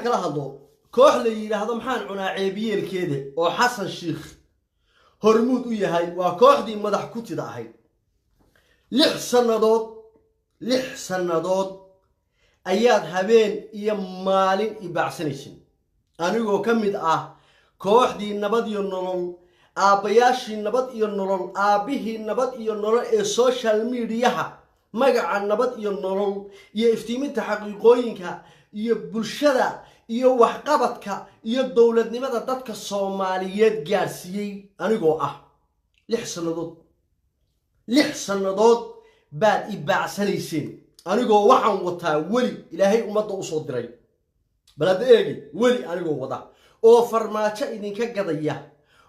inaan kala hadlo koox la yidhaahdo maxaan cunaa ceebiyeelkeeda oo Xasan Sheikh hormuud u yahay. Waa kooxdii madax kutida ahayd. 6 sannadood, 6 sannadood ayaad habeen iyo maalin ibaacsanayseen, anigoo ka mid ah kooxdii Nabad iyo Nolol, aabbayaashii Nabad iyo Nolol, aabbihii Nabad iyo Nolol ee social mediaha, magaca Nabad iyo Nolol iyo iftiiminta xaqiiqooyinka iyo bulshada iyo waxqabadka iyo dowladnimada dadka Soomaaliyeed gaadhsiiyey anigoo ah. 6 sannadood, 6 sannadood baad i baacsanayseen, anigoo waxaan wataa weli Ilaahay ummadda usoo diray. Bal hadda eegi, weli anigoo wada oo Farmaajo idinka gadaya,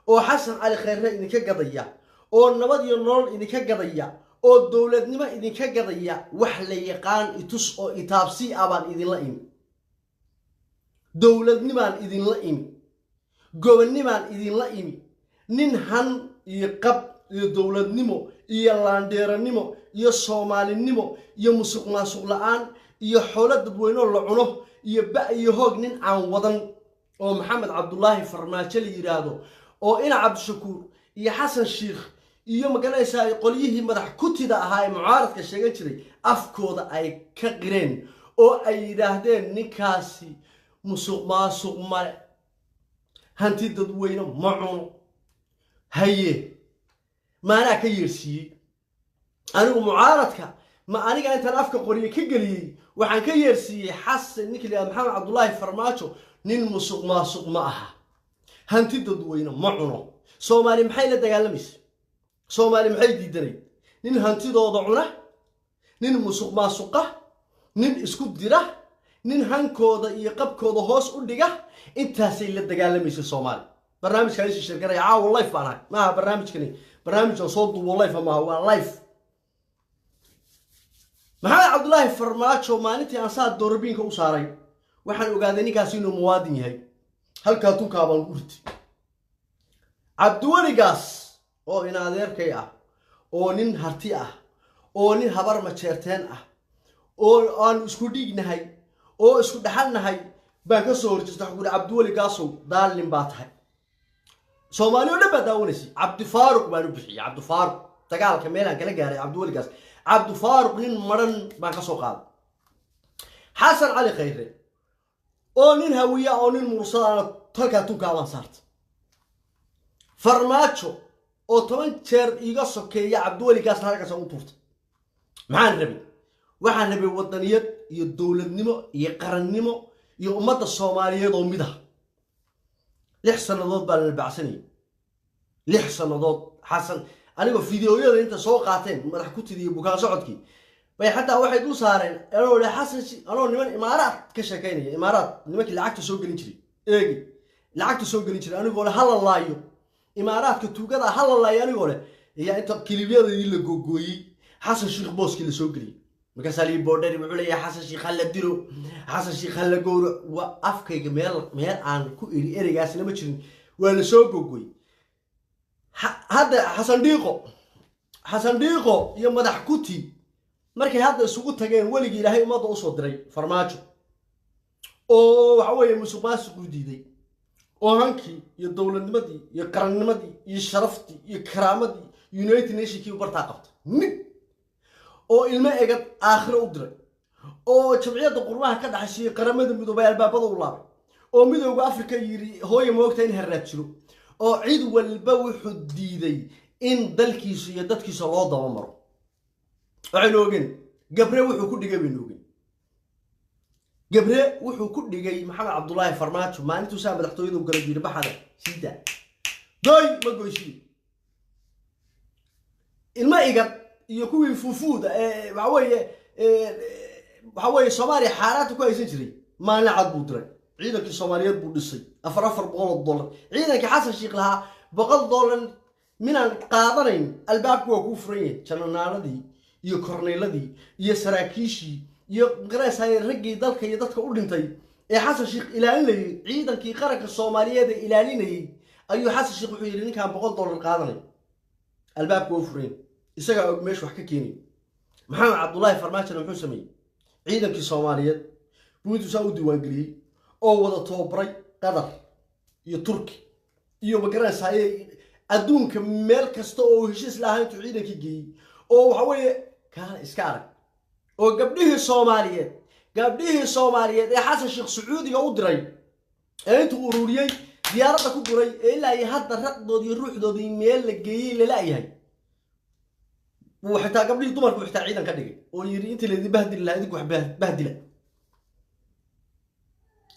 oo Xasan Cali Khayre idinka gadaya, oo Nabad iyo Nolol idinka gadaya, oo dowladnimo idinka gadaya, wax la yaqaan itus oo itaabsii ah baan idinla imi. Dowladnimaan idinla imi, gobonnimaan idinla imi, nin han iyo qab iyo dowladnimo iyo laandheeranimo iyo Soomaalinimo iyo musuq maasuq la-aan iyo xoolo dadweynoo la cuno iyo ba iyo hoog nin aan wadan oo Maxamed Cabdulaahi Farmaajo la yidhaahdo, oo ina Cabdishakuur iyo Xasan Shiikh iyo magaranaysaa qolyihii madax kutida ahaa ee mucaaradka sheegan jiray afkooda ay ka qireen oo ay yidhaahdeen ninkaasi musuq maasuq male, hanti dadweyne ma cuno. Haye, maanaa ka yeersiiyey anigu mucaaradka? Ma aniga intaan afka qoriye ka geliyey waxaan ka yeersiiyey Xasan, ninka la yihahdo Maxamed Cabdulaahi Farmaajo nin musuq maasuq ma aha, hanti dadweyne ma cuno? Soomaali maxay la dagaalamaysa? Soomaali maxay diidanayd? Nin hantidooda cuna, nin musuq maasuqa, nin isku dira, nin hankooda iyo qabkooda hoos u dhiga. Intaasay la dagaalamaysa Soomaali. Barnaamijkaan isii sheergaraya. Caawa live baan ahay. Maaha barnaamijkani barnaamijkan soo duubo live maaha, waa live. Maxamed Cabdulaahi Farmaajo maalintii aan saa doorbiinka u saaray waxaan ogaaday ninkaasi inuu muwaadin yahay. Halkaa tunkaa baan ku ritay. Cabdiweligaas oo ina adeerkay ah, oo nin Harti ah, oo nin Habar Majeerteen ah, oo aanu isku dhiignahay oo isku dhaxalnahay baan ka soo horjeesta. Waxaan ku uhi, "Cabdiweli Gaasow, daalin baa tahay." Soomaali oo dhan baa daawanaysay. Cabdifaaruq baan u bixiyey. Cabdifaaruq dagaalka meelaan kala gaaray Cabdiweligaas, Cabdifaaruq nin maran baan ka soo qaaday. Xasan Cali Khayre oo nin Hawiya oo nin Mursadaana halkaa tunkaa baan saartay. Farmaajo oo 10 jeer iiga sokeeya Cabdiweligaasna halkaas u tuurtay. Maxaan rabay? Waxaan rabay wadaniyad iyo dowladnimo iyo qarannimo iyo ummadda Soomaaliyeed oo mid ah. 6 sannadood baa la bacsanayay, 6 sannadood. Xasan anigoo fideoyada inta soo qaateen madax kutid iyo bukaan socodkii bay xataa waxay dul saareen anoo le Xasan, anoo niman Imaaraad ka sheekaynaya, Imaaraad nimankii lacagta soo gelin jiray, eegi, lacagta soo gelin jiray, anigoo le hala laayo Imaaraadka tuugada, hala laayo, anigoo leh ayaa inta kilibyadii la googooyey Xasan Sheikh booskii la soo geliyey. Markaasaa lii boodhari wuxuu leeyahay Xasan Sheikh hala dilo, Xasan Sheikh hala gowro. Waa afkayga meel meel aan ku iri ereygaasna ma jirin, waa la soo googooyey. Hadda Xasan Dhiiqo, Xasan Dhiiqo iyo madax kuti markay hadda isugu tageen weligii Ilaahay ummadda usoo diray Farmaajo, oo waxa weeye musuq maasuquu diiday, oo hankii iyo dowladnimadii iyo qarannimadii iyo sharaftii iyo karaamadii United Nationkii u bartaa qabtay mid, oo ilmo egad aakhiro u diray, oo Jamciyadda Qurmaha ka dhaxaysiiyey Qaramada Midoobay albaabada u laabay, oo Midooda Afrika yidhi hooya moogta in harraad jiro, oo cid walba wuxuu diiday in dalkiisu iyo dadkiisa loo dabamaro. Waxaynu ogeen Gabre wuxuu ku dhigay, baynu ogeen Gabre wuxuu ku dhigay Maxamed Cabdulaahi Farmaajo maalintuu saa madaxtooyada u galay yidhi, "Baxada siida goy ma goysiin." Ilmo igad iyo kuwii fuufuuda ee waxa weeye Soomaaliya xaaraanta ku haysan jiray maalin cad buu diray. Ciidankii Soomaaliyeed buu dhisay $400 ciidankii Xasan Sheikh lahaa $100 minaan qaadanayn, albaabku waa kuu furan yahay. Jananaaladii iyo korneyladii iyo saraakiishii iyo magaraysaay raggii dalka iyo dadka u dhintay ee Xasan Sheikh ilaalinayay, ciidankii qaranka Soomaaliyeed ee ilaalinayay ayuu Xasan Sheikh wuxuu yidhi, "Ninkaan $100 qaadanay, albaabku waa furan yahay." Isagaa og meeshu wax ka keenay. Maxamed Cabdulaahi Farmaajona muxuu sameeyey? Ciidankii Soomaaliyeed buu intuu saa u diiwaangeliyey. Oo wada tababaray Qatar iyo Turki iyo magaranaysaa adduunka meel kasta oo heshiis lahaa intuu ciidankii geeyey, oo waxa weeye kaala iska arag, oo gabdhihii Soomaaliyeed ee Xasan Sheekh Sacuudiga u diray ee intuu ururiyey diyaaradda ku guray ee ilaa iyo hadda raqdoodii iyo ruuxdoodii meel la geeyey lala-yahay, wuu xitaa gabdhihii dumarku xitaa ciidan ka dhigay oo yidhi intii laydin bahdili lahaa idinku wax bahdila.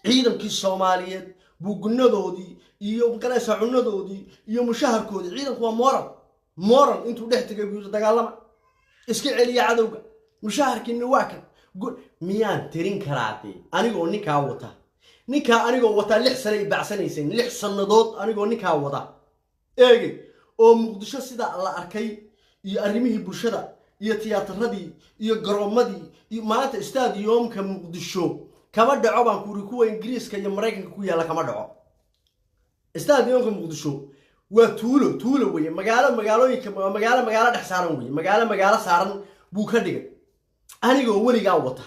Ciidankii Soomaaliyeed buu gunadoodii iyo magaraysaa cunadoodii iyo mushaharkoodii, ciidanku waa moral, intuu dhex tegay buu yidhi dagaalama, iska celiya cadowga, mushaharkiina waa kan. Miyaan tirin karaa dee anigoo ninkaa wata? Ninkaa anigoo wataa 6 sano i bacsanayseen, 6 sannadood anigoo ninkaa wada eegay oo Muqdisho sida la arkay iyo arrimihii bulshada iyo tiyaataradii iyo garoomadii iyo maanta stadiumka Muqdisho kama dhaco baan kuri, kuwa Ingiriiska iyo Maraykanka ku yaalla kama dhaco. Stadiumka Muqdisho waa tuulo, tuulo weye, magaalo magaalooyinka, waa magaalo magaalo dhex saaran weye, magaalo magaalo saaran buu ka dhigay. Anigoo weligaa wata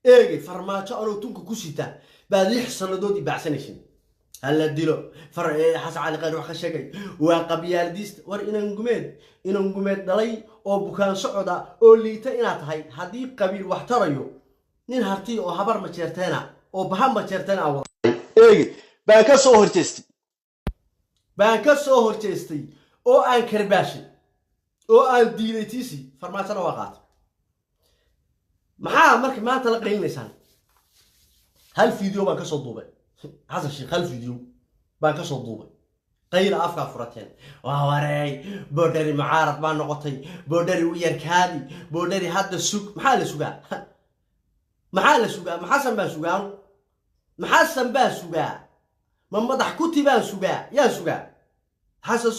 eegay Farmaajo anoo tunka ku sita baad 6 sannadood i bacsanayseen. Hala dilo Xasan Cali Khayr wax ka sheegay waa qabyaaladiista. War inan gumeed, inan gumeed dhalay oo bukaan socoda oo liita inaad tahay. Haddii qabiil wax tarayo, nin Harti oo Habar Majeerteena oo Baha Majeerteena aan wada eegi baan ka soo horjeestay oo aan karbaashay oo aan diiday tiisi. Farmaajona waa qaatay. Maxaa marka maanta la qaylinaysaan? Hal video baan kasoo duubay Xasan Sheekh, hal video baan kasoo duubay, qayla afkaa furateen. Waa wareey, Boodhari mucaarad baa noqotay, Boodhari u yarkaadi, Boodhari hadda sug. Maxaa la sugaa? Maxaa la sugaa? Ma Xasan baan sugaa? Ma Xasan baa sugaa? Ma madax kuti baan sugaa? Yaan sugaa? Xasan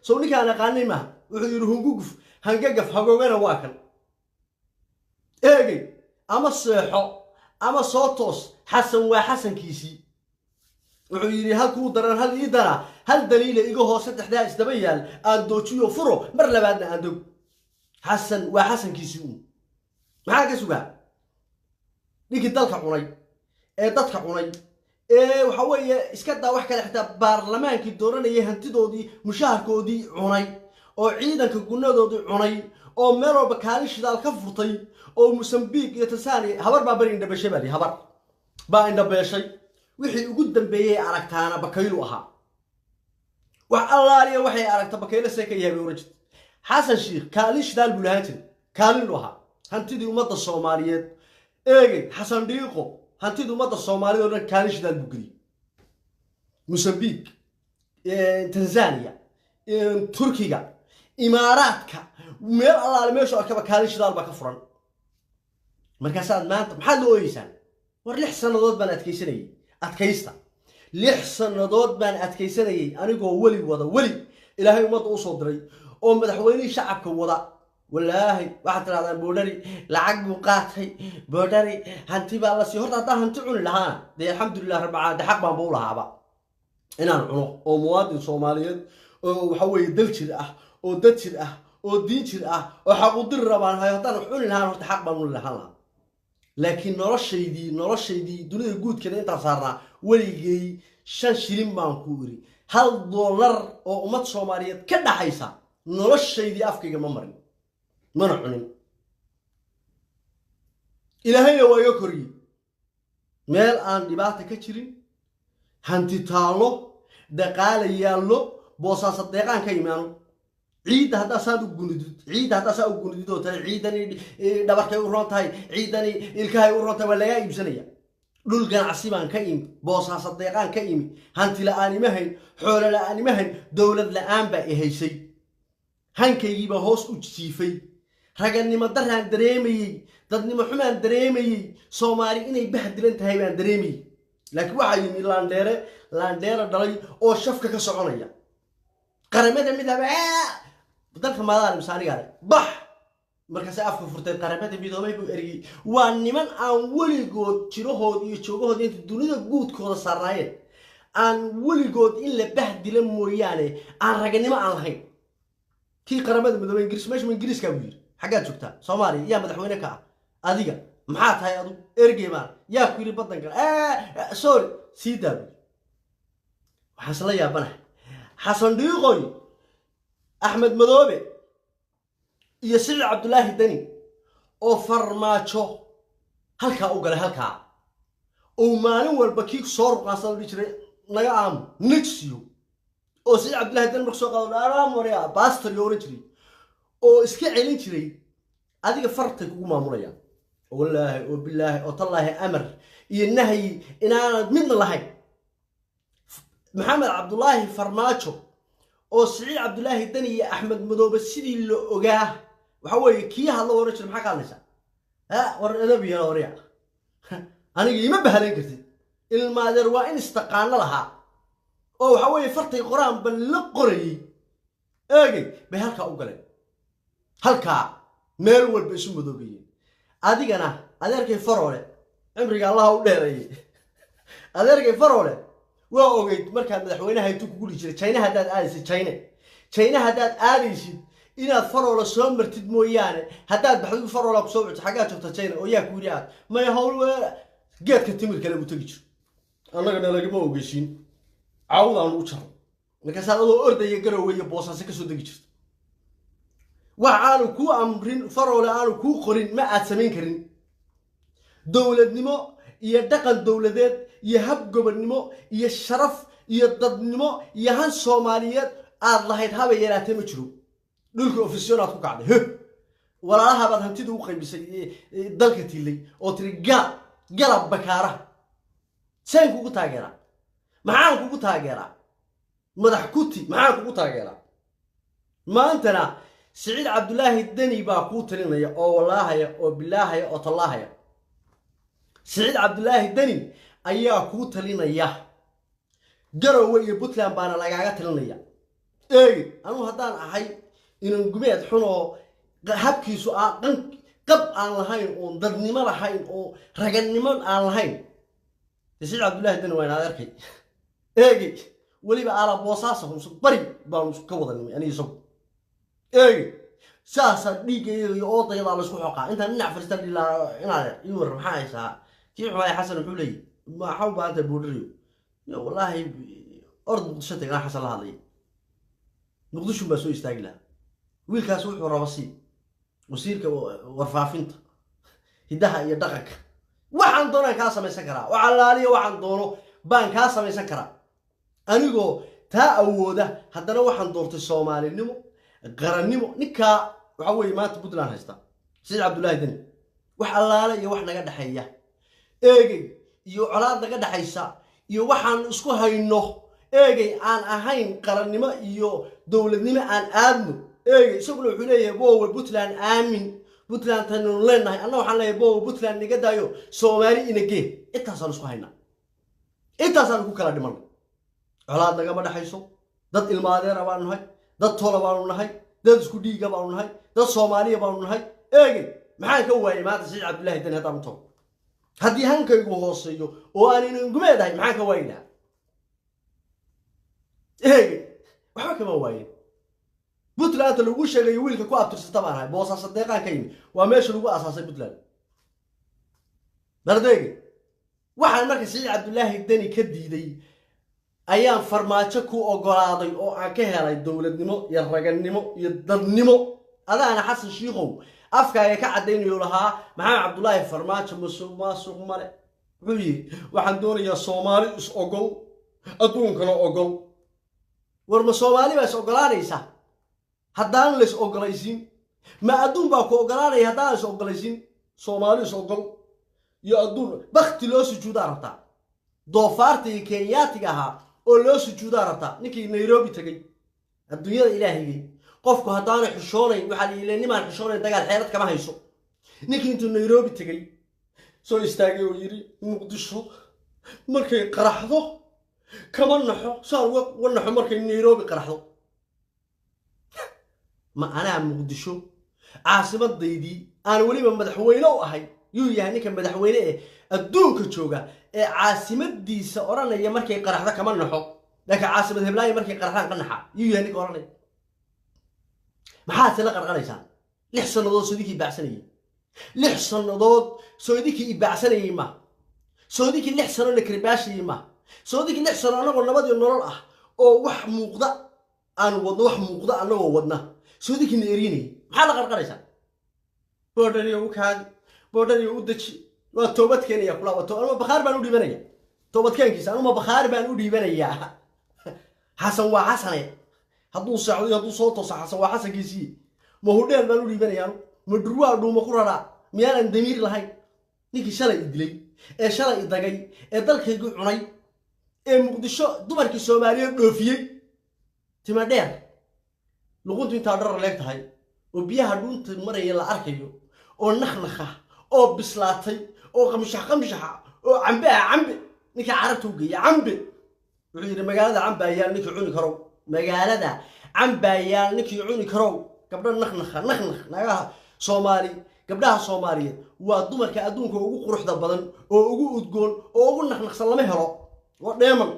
sow ninkaan aqaanay maaha. Wuxuu yidhi hunguguf hangagaf hagoogana waa kan eegay, ama seexo ama soo toos. Xasan waa xasankiisii. Wuxuu yidhi halkuu daran hal ii daraa, hal daliila iga hoos, saddexdaa isdaba yaal aan doojiyo furo, mar labaadna aan dog. Xasan waa xasankiisii uun. Maxaa ka sugaa ninkii dalka cunay ee dadka cunay ee waxa weeye iska daa wax kale, xitaa baarlamaankii dooranayay hantidoodii mushaharkoodii cunay oo ciidanka gunadoodii cunay oo meel walba kaalin shidaal ka furtay oo Mosambique iyo Tanzania? Habar baa bari indhabeeshay baa lihi, habar baa indhabeeshay. Wixii ugu dambeeyey aragtaana bakaylu ahaa. Wax allaaliya waxay aragta bakaylo see ka yahay bay oran jirta. Xasan Sheikh kaalin shidaal buu lahaan jiray, kaalin ahaa hantidii ummadda Soomaaliyeed. Eegay Xasan Dhiiqo hantidii ummadda Soomaaliyeed oo dhan kaalin shidaal buu geliyey. Mosambique, Tanzania, Turkiga, Imaaraadka, meel allaale meeshu arkaba kaalin shidaal baa ka furan. Markaasaad maanta maxaad la ooyeysaan? War 6 sannadood baan adkaysanayey, adkaysta. 6 sannadood baan adkaysanayey anigoo weli wada, weli Ilaahay ummadda usoo diray oo madaxweynihii shacabka wada. Walaahi waxaad tirahdaan Boodhari lacag buu qaatay, Boodhari hanti baa la sii. Horta haddaan hanti cuni lahaana dee alxamdulilah rabbil caalamiin, dee xaq baanba u lahaaba inaan cuno oo muwaadin Soomaaliyeed oo waxa weeye dal jir ah oo dad jir ah oo diin jir ah oo xaqudir rabaan hayo. Haddaan wax cuni lahaan horta xaq baan u lahaan lahaa, laakiin noloshaydii dunida guudkeeda intaan saarnaa weligay 5 shilin baan ku iri, $1 oo ummad Soomaaliyeed ka dhaxaysa noloshaydii afkayga ma marin mana cunin. Ilaahayna waa iga koriyey meel aan dhibaata ka jirin, hanti taallo, dhaqaala yaallo, Boosaasa deeqaan ka imaano. Ciidda haddaa saad u gunudid, ciidda haddaa saa u gunudid oo tahay ciiddani dhabarkay u roon tahay, ciiddani ilkahay u roon tahay, waa lagaa iibsanaya. Dhul ganacsi baan ka imi, Boosaasa deeqaan ka imi. Hanti la-aan ima hayn, xoolo la-aan ima hayn, dowlad la-aan baa i haysay. Hankaygiibaa hoos u jiifay, raganimo daraan dareemayey, dadnimo xumaan dareemayey, Soomaali inay bahdilan tahay baan dareemayey. Laakiin waxaa yimi laandheere, laandheere dhalay oo shafka ka soconaya. Qaramada Midoobe dalka maadaal mise anigaa bax. Markaasay afka furtay Qaramada Midoobay buu ergey. Waa niman aan weligood jirahood iyo joogahood inta dunida guudkooda saarnaayeen aan weligood in la bahdila mooyaane aan raganimo aan lahayn. Kii Qaramada Midoobay Ingiriis meesha Ingiriiskaa buu yidhi xaggaad joogtaa? Soomaaliya yaa madaxweyne ka ah? Adiga maxaa tahay? Adu ergey baan yaa ku yidhi badanka? Sorry. Sii daabu. Waxaan isla yaabanahay Xasan Dhiiqoy, Axmed Madoobe iyo Siciid Cabdulaahi Deni oo Farmaajo halkaa u galay, halkaa uu maalin walba kii soo ruqaasada dhihi jiray naga aamu nigsiyo, oo Siciid Cabdullahi Deni marka soo qaado aam warya bastar yo oran jiray oo iska celin jiray, adiga fartay kugu maamulayaan. Wallaahi oo bilaahi oo tallaahi, amar iyo nahyi inaanad midna lahayn. Maxamed Cabdulaahi Farmaajo oo Siciid Cabdulaahi Deni iyo Axmed Madoobe sidii la ogaa, waxa weeye kii hadla oran jiray, maxaa ka hadlaysaa? Ha war edabiyana warya, aniga ima bahalayn kartid. Ilmaadeer waa in istaqaano lahaa oo waxa weeye fartay qoraanba la qorayey. Eegay bay halkaa u galeen, halkaa meel walba isu madoobeeyeen. Adigana adeerkay Faroole, cimriga Allaha u dheereeyey, adeerkay Faroole waa ogeyd markaad madaxweynaha intuu kugu dhihi jiray Jayna haddaad aadaysid, Jayne, Jayna haddaad aadaysid inaad Faroola soo martid mooyaane, haddaad baxdid Faroola kusoo wicto, xaggaad joogta? Jayna. Oo yaa ku yidhi aad maya hawl geedka timir kale buu tegi jiro, annagana lagama ogeysiin, cawdaanu u jaro. Markaasaad adoo ordaya Garowe iyo Boosaaso kasoo degi jirto. Wax aanu kuu amrin Faroole, aanu kuu qorin, ma aad samayn karin. Dowladnimo iyo dhaqan dowladeed iyo hab gobonnimo iyo sharaf iyo dadnimo iyo han Soomaaliyeed aad lahayd haba yaraatee ma jiro. Dhulka ofisyon aad ku kacday, h walaalahabaad hantida u qaybisay dalka tilay oo tiri gaal galab bakaaraha. Seen kugu taageeraa? Maxaan kugu taageeraa? Madax kuti, maxaan kugu taageeraa? Maantana Siciid Cabdulaahi Deni baa kuu talinaya oo wallaahaya oo bilaahaya oo tallaahaya. Siciid Cabdulaahi Deni ayaa kuu talinaya, Garowe iyo Puntland baana lagaaga talinaya. Eegi, anugu haddaan ahay inan gumeed xun oo habkiisu aan qab aan lahayn oon dadnimo lahayn oo ragannimo aan lahayn, Siciid Cabdulaahi Deni waa in adeerkay. Eegi, weliba ala Boosaasa bari baanu ka wada nimay aniga isagu. Eegi, saasaa dhiigga iyo oodayadaa laysku xoqaa intaan dhinac fariistaan dhilaa. Inaad ii warar, maxaa haysaa? Kii xumaaya Xasan wuxuu leeyahy, maxaa u baahan tahay? Buudhariyo wallaahi ord Muqdisho tagnaa. Xasan la hadlaya, Muqdishun baa soo istaagi lahaa. Wiilkaas wuxuu raba sii, wasiirka warfaafinta, hiddaha iyo dhaqanka. Waxaan doonaan kaa samaysan karaa, wax allaaliya waxaan doono baan kaa samaysan karaa. Anigoo taa awooda haddana waxaan doortay Soomaalinimo, qarannimo. Ninkaa waxa weeye maanta Puntland haysta, Siciid Cabdullaahi Deni, wax allaale iyo wax naga dhexeeya, eegey, iyo colaad naga dhexaysa iyo waxaan isku hayno, eegey, aan ahayn qarannimo iyo dowladnimo aan aadno. Eegey, isaguna wuxuu leeyahay bowe Puntland aamin, Puntland taynu leenahay. Anna waxaan leeyahay bowe Puntland naga daayo, Soomaali inagee. Intaasaan isku haynaa, intaasaan ku kala dhimanay. Colaad nagama dhexayso. Dad ilmaadeera baanu nahay, dad tola baanu nahay, dad isku dhiiga baanu nahay, dad Soomaaliya baanu nahay. Eegey, maxaan ka waayay maanta Siciid Cabdullaahi Deni haddaan u tago? Haddii hankaygu hooseeyo oo aan inangumeedahay, maxaan ka waayi lahaa? Eegey, waxba kama waayen. Puntlandta lagu sheegayo wiilka ku abtirsata baan ahay. Boosaaso deeqaan ka yimi, waa meesha lagu aasaasay Puntland. Bardeege, waxaan marka Siciid Cabdullaahi Deni ka diiday ayaan Farmaajo ku ogolaaday oo aan ka helay dowladnimo iyo ragannimo iyo dadnimo. Adaana Xasan Shiikow afkaaga ka caddaynayo lahaa Maxamed Cabdulaahi Farmaajo musuq maasuq male. Wuxuu yidhi waxaan doonayaa Soomaali is ogol, adduunkana ogol. War ma Soomaali baa is ogolaanaysa haddaan lays ogolaysiin? Ma adduun baa ku ogolaanaya haddaan is ogolaysiin? Soomaali is ogol iyo adduun bakti loo sujuudaa rabtaa, doofaarta iyo Kenyaatiga ahaa oo loo sujuudaa rabtaa. Ninkii Nairobi tegey adduunyada ilaahigay, qofku haddaana xishoonayn, waxaa la yidhi nimaan xishoonayn dagaal xeelad kama hayso. Ninkii intuu Nairobi tegey soo istaagay oo yidhi Muqdisho markay qaraxdo kama naxo, saan uga naxo markay Nairobi qaraxdo. Ma anaa Muqdisho caasimaddaydii aan weliba madaxweyne u ahay? Yuu yahay ninka madaxweyne ee adduunka jooga ee caasimadiisa odhanaya markay qaraxdo kama naxo, laakiin caasimad heblaayo markay qaraxdaan ka naxa? Yuu yahay ninka odhanaya? Maxaad sila qarqanaysaan? 6 sannadood soo idinkii baacsanayey, 6 sannadood soo idinkii ibaacsanayey ma soo idinkii 6 sano la karbaashayey ma Soodigi 6 sano anagoo nabad iyo nolol ah oo wax muuqda aan wadno, wax muuqda anagoo wadna, soodigiina erinayay. Maxaa la qarqaraysaa? Boodhariyo u kaadi, boodhariyo u deji. Waa toobad keenaya kula wato. Anuma bakhaar baan u dhiibanaya toobadkeenkiisa, anuma bakhaar baan u dhiibanayaa. Xasan waa Xasane, hadduu seexdo iyo hadduu soo tooso Xasan waa Xasankiisii. Ma hudheel baan u dhiibanaya anu? Ma dhurwaa dhuuma ku raraa? Miyaanan damiir lahayn? Ninkii shalay i dilay ee shalay i dagay ee dalkaygu cunay ee Muqdisho dumarkii Soomaaliyeed dhoofiyey, tima dheer, luquntu intaa dharar leeg tahay oo biyaha dhuunta maraya la arkayo, oo naknakha oo bislaatay oo qamshax qamshaxa oo cambe ah, cambe ninkii Carabta u geeyey cambe, wuxuu yidhi magaalada cambayaal ninkii cuni karow, magaalada cambayaal ninkii cuni karow. Gabdho naknakha naknakh, naagaha Soomaali, gabdhaha Soomaaliyeed waa dumarka adduunka ugu quruxda badan oo ugu udgoon oo ugu naknaqsan, lama helo, waa dheeman,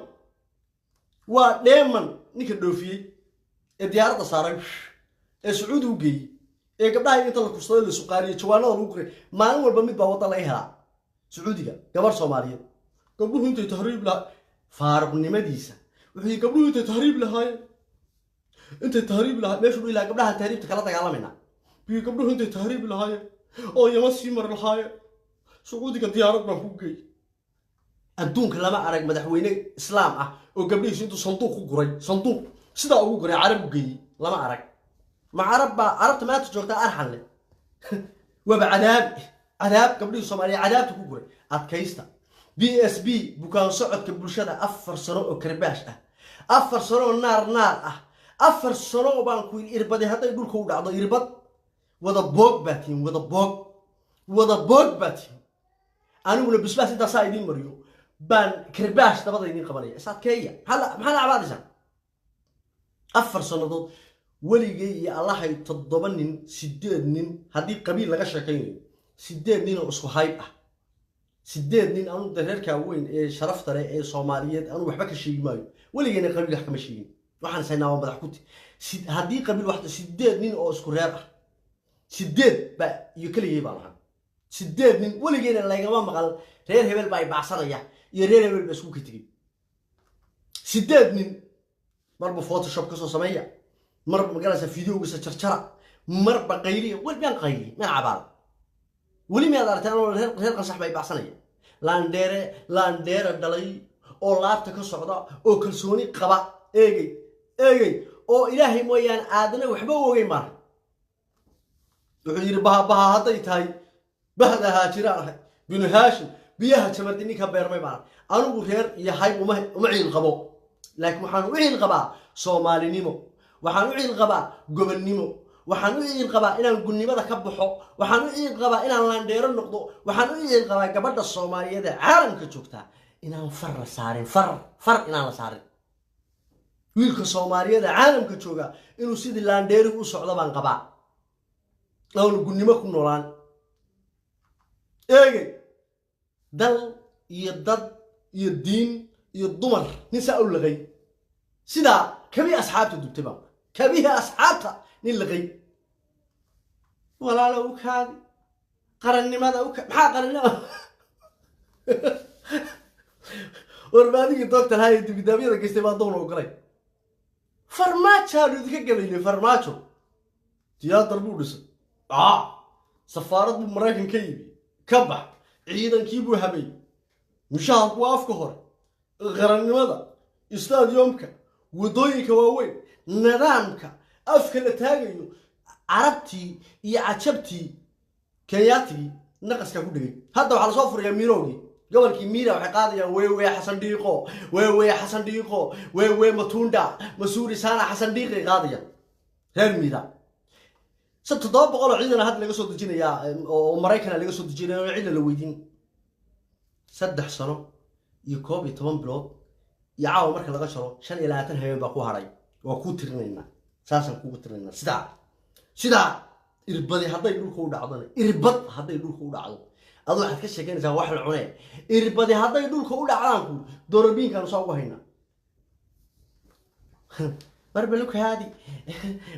waa dheeman. Ninka dhoofiyey ee diyaaradda saaray ee Sacuudi u geeyey ee gabdhaha inta la kursaday la suqaariyey jawaanada lagu guray, maalin walba mid baa wadda laga helaa Sacuudiga, gabar Soomaaliyeed. Gabdhuhu intay tahriib lahaa faaruqnimadiisa, wuxuu yidhi gabdhuhu intay tahriib lahaayeen, intay tahriib lahaa, meeshuu dhihi lahaa gabdhahan tahriibta kala dagaalamayna biyo, gabdhuhu intay tahriib lahaayeen oo Yama sii mari lahaayeen, Sacuudiga diyaarad baan ku geey. Adduunka lama arag madaxweyne islaam ah oo gabdhihiisu intuu sanduuq ku guray, sanduuq sidaa ugu guray, Carab u geeyey, lama arag. Ma Carab baa Carabta maanta joogtaa arxan leh? Waaba cadaab, cadaab gabdhihii Soomaaliya cadaabta ku guray. Adkaysta BSB, bukaan socodka bulshada, 4 sano oo karbaash ah, 4 sano oo naar naar ah, 4 sano baan ku yidhi. Irbadi hadday dhulka u dhacdo, irbad wada boog baa tihin, wada boog, wada boog baa tihin. Aniguna bisbaas intaasaa idiin mariyo baan karbaash dabada idiin qabanaya. Is adkeeya. Maxaa la cabaadaysaa 4 sannadood? Weligay iyo Allahay 7 nin, 8 nin, haddii qabiil laga sheekaynayo, 8 nin oo isku hayb ah, 8 nin. Anu dareerkaa weyn ee sharafta leh ee Soomaaliyeed anu waxba ka sheegi maayo, weligayna qabiil wax kama sheegin. Waxaan saynaa waa madax kuti. Haddii qabiil wax, 8 nin oo isku reer ah, 8 ba iyo keligay baan ahaa, 8 nin. Weligeyna lagama maqal reer hebel baa ibacsanaya iyo reer hebel baa isku ka tegey. 8 nin marba Photoshop kasoo sameeya, marba magaraysa videogiisa jarjara, marba qayliya. Weli miyaan qayliya? Miyaan cabaala? Weli miyaad aragtay anoo reer Qansax baa ibacsanaya? Laandheere, laandheere dhalay oo laabta ka socda oo kalsooni qaba, eegey eegey oo Ilaahay mooyaane aadana waxba u ogeyn maaha. Wuxuu yidhi baha baha hadday tahay bahda Haajiraan ahay, binu Haashim, biyaha Jamardi ninka beermay baan. Anigu reer iyo hayb uma ciil qabo, laakiin waxaan u ciil qabaa Soomaalinimo, waxaan u ciil qabaa gobonnimo, waxaan u ciil qabaa inaan gunnimada ka baxo, waxaan u ciil qabaa inaan laandheero noqdo, waxaan u ciil qabaa gabadha Soomaaliyeed ee caalamka joogtaa inaan far la saarin, far far inaan la saarin. Wiilka Soomaaliyeed ee caalamka jooga inuu sidii laandheerigu u socdo baan qabaa, aanu gunnimo ku noolaan. Eegey, dal iyo dad iyo diin iyo dumar nin saa u laqay, sidaa kabii asxaabta dubtay baan, kabihii asxaabta nin laqay. Walaalo u kaadi qarannimada u maxaa qarannimada? Warmaadigii doctor haya dibidaabyada geystay baa doon ogolay. Farmaajaanu idinka gadaynay. Farmaajo tiyaatar buu dhisay, safaarad buu Maraykan ka yimi, ka bax, ciidankii buu habeeyey, mushaharku waa afka hore, qarannimada, stadiumka, waddooyinka waaweyn, nidaamka afka la taagayo, Carabtii iyo Cajabtii, Kenyaatigii naqaskaa ku dhegay. Hadda waxaa lasoo furayaa miirowgii gobolkii Miira, waxay qaadayaan wewe Xasan Dhiiqo, wewe Xasan Dhiiqo, wewe Matunda Masuuri sana Xasan Dhiiqay qaadayaan reer Miira. Se 700 oo ciidana hadda laga soo dejinayaa oo Maraykana laga soo dejinaya oo cidna la weydiin. 3 sano iyo 11 bilood iyo caawa marka laga jaro 25 habeen baa ku hadhay. Waa kuu tirinaynaa, saasaan kugu tirinaynaa. Sidaa irbadi hadday dhulka u dhacdona, irbad hadday dhulka u dhacdo, adu waxaad ka sheekeynaysaa wax la cunee. Irbadi hadday dhulka u dhacdaan ku doorabiinkaanu saa ugu haynaa. Marba lukaadi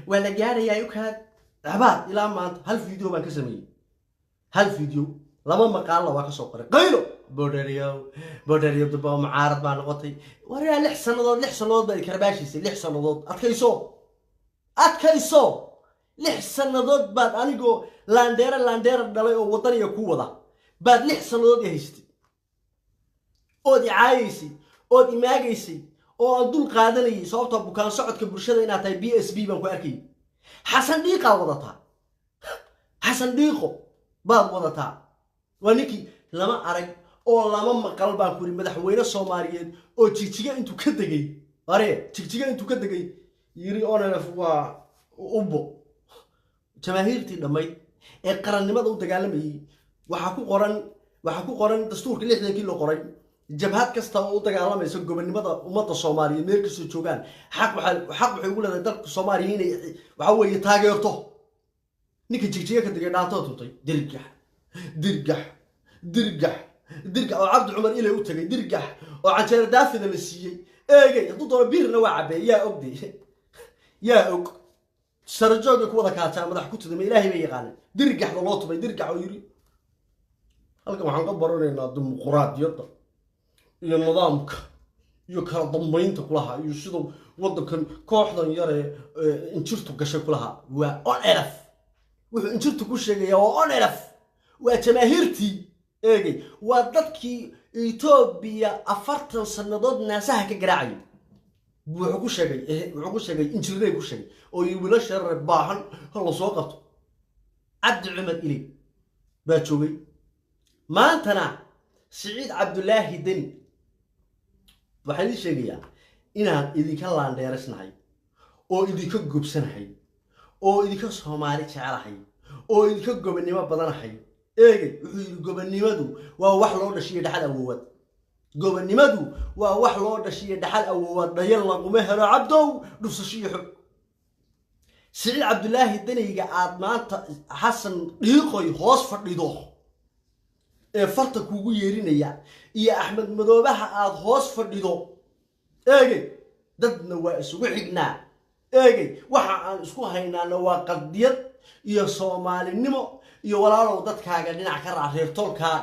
waa la gaarayaa ukaadi cabaad. Ilaa maanta hal video baan ka sameeyey, hal video, 2 maqaalla waa ka soo qoray qaylo. Boodhariyow, Boodhariyow, damba mucaarad baa noqotay. Waryaa, 6 sannadood, 6 sannadood baad karbaashiisay. 6 sannadood adkayso, adkayso. 6 sannadood baad anigoo laandheere laandheere dhalay oo waddaniga ku wada baad 6 sannadood i haystay, ood i caayaysay, ood imaagaysay, oo aan dul qaadanayay, sababtoo bukaan socodka bulshada inaad tahay BSB baan ku arkayay. Xasan Dhiiqaa wadataa, Xasan Dhiiqo baad wadataa. Waa ninkii lama arag oo lama maqal baan ku yidhi madaxweyne Soomaaliyeed oo Jigjiga intuu ka degay, are Jigjiga intuu ka degay yiri ONLF waa ubbo. Jamaahiirtii dhammayd ee qarannimada u dagaalamayay waxaa ku qoran dastuurka 60-kii la qoray: jabhad kasta oo u dagaalamaysa gobonnimada ummadda Soomaaliyeed meel kastoo joogaan xaq waxay ugu leedahay dalka Soomaaliya inay waxa weeye taageerto. Ninka Jigjiga ka degay dhaantoo tuntay, dirgax, dirgax, dirgax, dirgax, oo Cabdi Cumar Ilay u tagay, dirgax, oo canjeero daafida la siiyey. Eegay, hadduu doono biirna waa cabeey. Yaa ogde? Yaa og? Sarajoogay ku wada kaajaa madax ku tudama Ilaahay bay yaqaaneen. Dirgaxda loo tumay, dirgax, oo yidhi halkan waxaan ka baranaynaa dimuquraadiyadda iyo nidaamka iyo kala dambaynta kulaha iyo sida waddankan kooxdan yaree injirtu gashay kulaha. Waa ONLF. Wuxuu injirtu ku sheegayaa waa ONLF, waa jamaahiirtii. Eegay, waa dadkii Etoobiya 40 sannadood naasaha ka garaacayay. Wuxuu ku sheegay injirnay ku sheegay oo yii wiilasha yarar baahan ha la soo qabto. Cabdi Cumar Iley baa joogay. Maantana Siciid Cabdulaahi Deni waxaan idiin sheegayaa inaan idinka laandheerisnahay oo idinka gobsanahay oo idinka Soomaali jecelahay oo idinka gobonnimo badanahay. Eegay, wuxuu yidhi gobonnimadu waa wax loo dhashiyo dhaxal awoowaad. Gobonnimadu waa wax loo dhashiyo dhaxal awoowaad, dhayal laguma helo. Cabdow, dhufsasho iyo xog. Siciid Cabdulaahi Danayga aad maanta Xasan Dhiiqoy hoos fadhido ee farta kuugu yeerinaya iyo Axmed Madoobaha aad hoos fadhido, eegay, dadna waa isugu xignaa. Eegay, waxa aan isku haynaana waa qadiyad iyo Soomaalinimo iyo walaalow dadkaaga dhinac ka raac. Reer tolkaa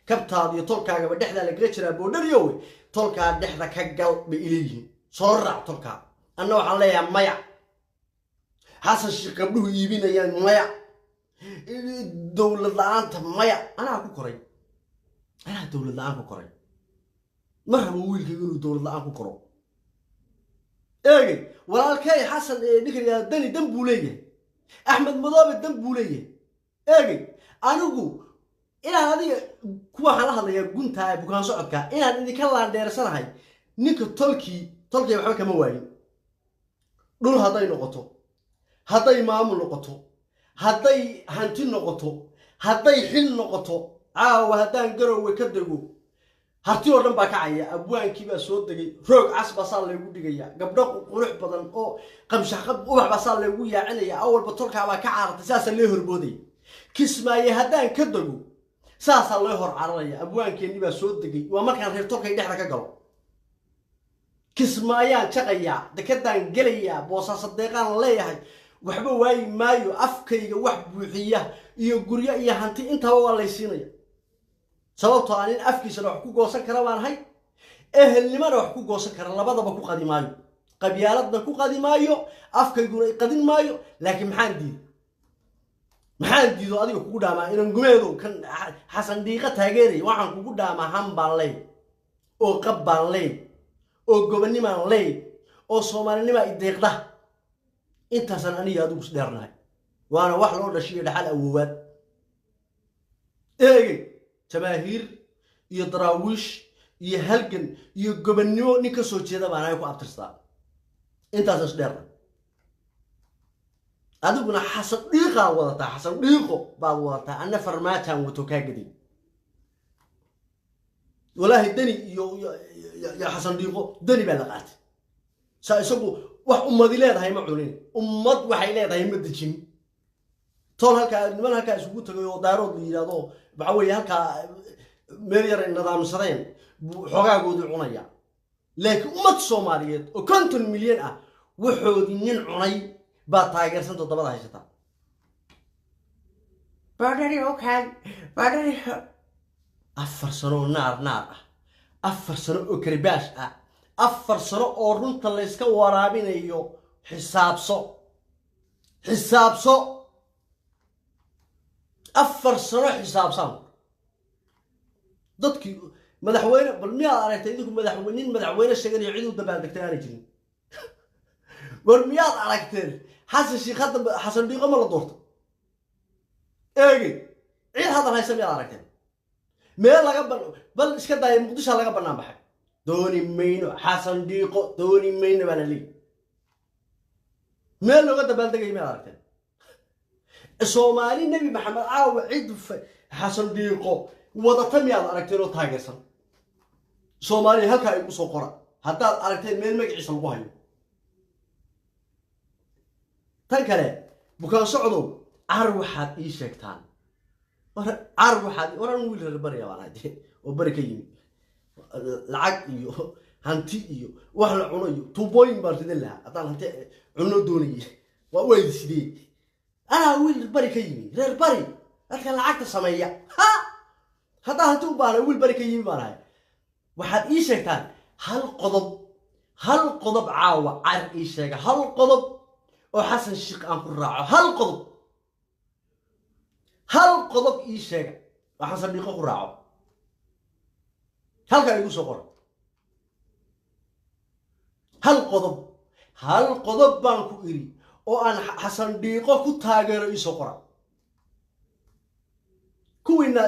kabtaada iyo tolkaagaba dhexdaa lagaga jiraa. Boodharyowe, tolkaa dhexda ka gal bay ileeyihiin, soo raac tolkaa. Anna waxaan leeyahay maya. Xasan Sheekh gabdhuhu iibinayaan maya, dowlad la-aanta maya. Anaa ku koray, anaa dowlad la-aan ku koray. Ma rabo wiilkayga inuu dowlad la-aan ku koro. Eegay, walaalkay Xasan ee ninka la yidhahdo Dani dan buu leeyahay, Axmed Madoobe dan buu leeyahay. Eegay, anigu inaan adiga kuwa waxaan la hadlayaa guntaa ee bukaan socodka inaan idinka laandheersanahay. Ninka tolkii, tolkii waxba kama waayin. Dhul hadday noqoto, hadday maamul noqoto, hadday hanti noqoto, hadday xil noqoto, caawa haddaan Garowe ka dego Harti oo dhan baa kacaya. Abwaankii baa soo degay, roog cas baa saa laygu dhigaya, gabdho qurux badan oo qamshaxqab ubax baa saa laygu yaacinaya. Awalba tolkaabaa ka caaratay, saasaa lee horboodaya. Kismaaye haddaan ka dego saasaa loo hor cararaya, abwaankeenii baa soo degay. Waa markaan reer tolkay dhexda ka galo. Kismaayaan jaqayaa, dekadaan gelayaa, Boosaaso deeqaan leeyahay, waxba waayi maayo. Afkayga wax buuxiya iyo guryo iyo hanti intaba waa laysiinaya, sababtoo aan in afkiisana wax ku goosan kara baan ahay, ehelnimana wax ku goosan kara. Labadaba ku qadi maayo, qabyaaladna ku qadi maayo, afkayguna qadin maayo. Laakiin maxaan diiday? Maxaan diido adiga kugu dhaamaa inan gumeedow kan Xasan Dhiiqa taageeraya? Waxaan kugu dhaamaa han baan ley oo qab baan ley oo gobonimaan ley oo Soomaalinimaa i deeqda. Intaasaan aniga adigu isdheernahay, waana wax loo dhashiyo dhaxal awoowaad. Eegey, jamaahiir iyo daraawiish iyo halgan iyo gobonnimo nin ka soo jeeda baan anaga ku abtirsadaa. Intaasaan isdheernahay. Adiguna Xasan Dhiiqaa wadataa, Xasan Dhiiqo baad wadataa, anna Farmaajaan wato kaa gaday. Walaahi Deni iyo Xasan Dhiiqo, Deni baa la qaatay. Saa isagu wax ummadi leedahay ma cunin, ummad waxay leedahay ma dejin. Tol halkaa niman halkaa isugu tagay oo Daarood la yidhahdo, waxa weeye halkaa meel yar ay nidaamsadeen buu xogaagoodii cunaya. Laakiin ummad Soomaaliyeed oo 50 milyan ah waxoodii nin cunay baa taageersan toddobada haysataa. Badhari, okay, badhari. 4 sano oo naar naar ah, 4 sano oo karbaash ah, 4 sano oo runta layska waraabinayo. Xisaabso, xisaabso, 4 sano xisaabsan dadkii madaxweyne. Bal miyaad aragtay idinku madaxweyne, nin madaxweyne sheeganayo cid u dabaaldegtay aanay jirin? War miyaad aragteen Xasan Sheikh hadda Xasan Dhiiqo ma la doorto? Eegey, cid hadal haysa miyaad aragteen? Meel laga bal iska daaya, Muqdisho laga bannaan baxay, dooni mayno Xasan Dhiiqo, dooni mayno baa la leeyi. Meel looga dabaaldegaya miyaad aragteen? Soomaali Nebi Maxamed caawa cid Xasan Dhiiqo wadata miyaad aragteen oo taageersan? Soomaaliya halkaa igu soo qora haddaad aragteen meel magaciisa lagu hayo. Tan kale, bukaan socdow, car waxaad ii sheegtaan, car waxaad war an wiil reer bariya baan ahay oo bari ka yimi, lacag iyo hanti iyo wax la cuno iyo tuubooyin baan ridan lahaa haddaan hanti cuno doonayay. Waa waydi sidee? Anaa wiil bari ka yimi, reer bari, dadka lacagta sameeya. Ha, haddaan hanti u baahna wiil bari ka yimi baan ahay. Waxaad ii sheegtaan hal qodob, hal qodob caawa car ii sheega, hal qodob oo Xasan Sheikh aan ku raaco, hal qodob, hal qodob ii sheega oo Xasan Dhiiqo ku raaco. Halkaa igu soo qora hal qodob, hal qodob baan ku iri oo aan Xasan Dhiiqo ku taageero ii soo qora. Kuwiina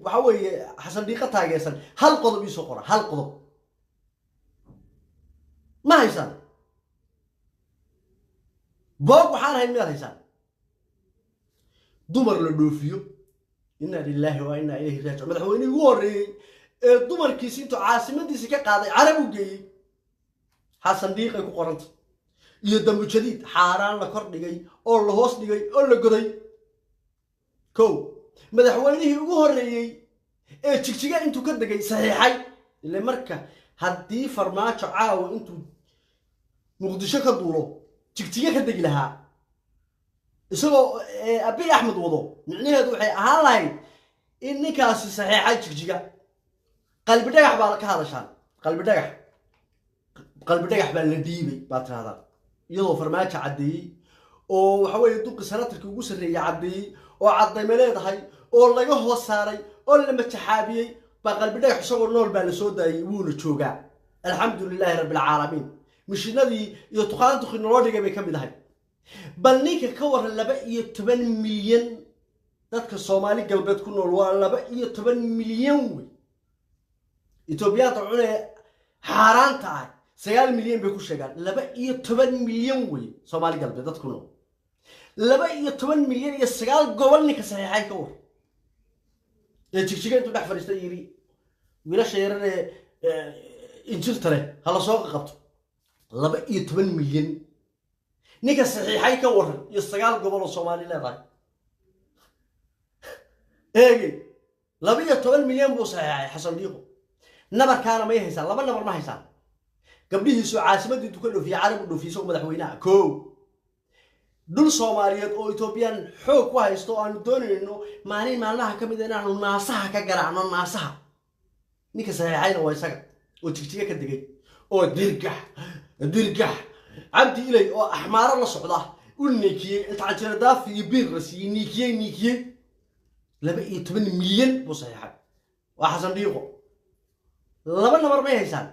waxa weeye Xasan Dhiiqo taageersan, hal qodob ii soo qora, hal qodob ma haysaan? Boog waxaan ahayn miyaad haysaan? Dumar la dhoofiyo, inna lilaahi wa inna ilayhi raajicuun. Madaxweynihii ugu horreeyey ee dumarkiisi intuu caasimadiisi ka qaaday Carab u geeyey, Xasan Dhiiqay ku qoranta, iyo Dambujadiid xaaraan la kor dhigay oo la hoos dhigay oo la goday. Kow, madaxweynihii ugu horreeyey ee Jigjiga intuu ka degay saxiixay ile. Marka haddii Farmaajo caawa intuu Muqdisho ka duulo Jigjiga ka degi lahaa isagoo Abiy Axmed wado, micnaheedu waxay ahaan lahayd in ninkaasi saxiixay Jigjiga. Qalbi Dhagax baa ka hadashaan, Qalbi Dhagax, Qalbi Dhagax baa la dhiibay baad tirahdaan, iyadoo Farmaajo caddeeyey oo waxa weeye duqi sanatarkii ugu sarreeyey caddeeyey oo caddayma leedahay oo laga hoos saaray oo la majaxaabiyey baa Qalbi Dhagax isagoo nool baa la soo daayey, wuuna joogaa, alxamdu lilaahi rabbilcaalamiin. Mishinadii iyo tuqaantukii naloo dhigay bay ka mid ahay. Bal ninka ka waran 12 milyan dadka Soomaali Galbeed ku nool, waa 12 milyan wey. Etoobiyaanta cunee xaaraanta ah 9 milyan bay ku sheegaan. 12 milyan wey Soomaali Galbeed dad ku nool, 12 milyan iyo 9 gobol ninka saxiixay ka war, ee Jigjiga intuu dhex fadhiistay yidhi wiilasha yararee injirta leh ha la soo qabto. 12 milyan ninka saxiixay ka waran iyo 9 gobol oo Soomaali leedahay. Eegey, 12 milyan buu saxiixay Xasan Dhiiqo. Nabarkaana may haysaan? 2 nabar ma haysaan. Gabdhihiisu caasimadii intuu ka dhoofiye Carab u dhoofiye isagoo madaxweynaha. Kow, dhul Soomaaliyeed oo Etoobiyaan xoog ku haysto oo aanu doonayno maalin maalmaha ka mid a inaanu naasaha ka garaacno, naasaha, ninka saxiixayna waa isaga oo Jigjiga ka degay oo dirgax dirgax Cabdi Ilay oo axmaaro la socda u niikiyey, inta canjira daafi iyo biir la siiyey niikiyey niikiyey. 12 milyan buu saxiixay, waa Xasan Dhiiqo. 2 nabar may haysaan?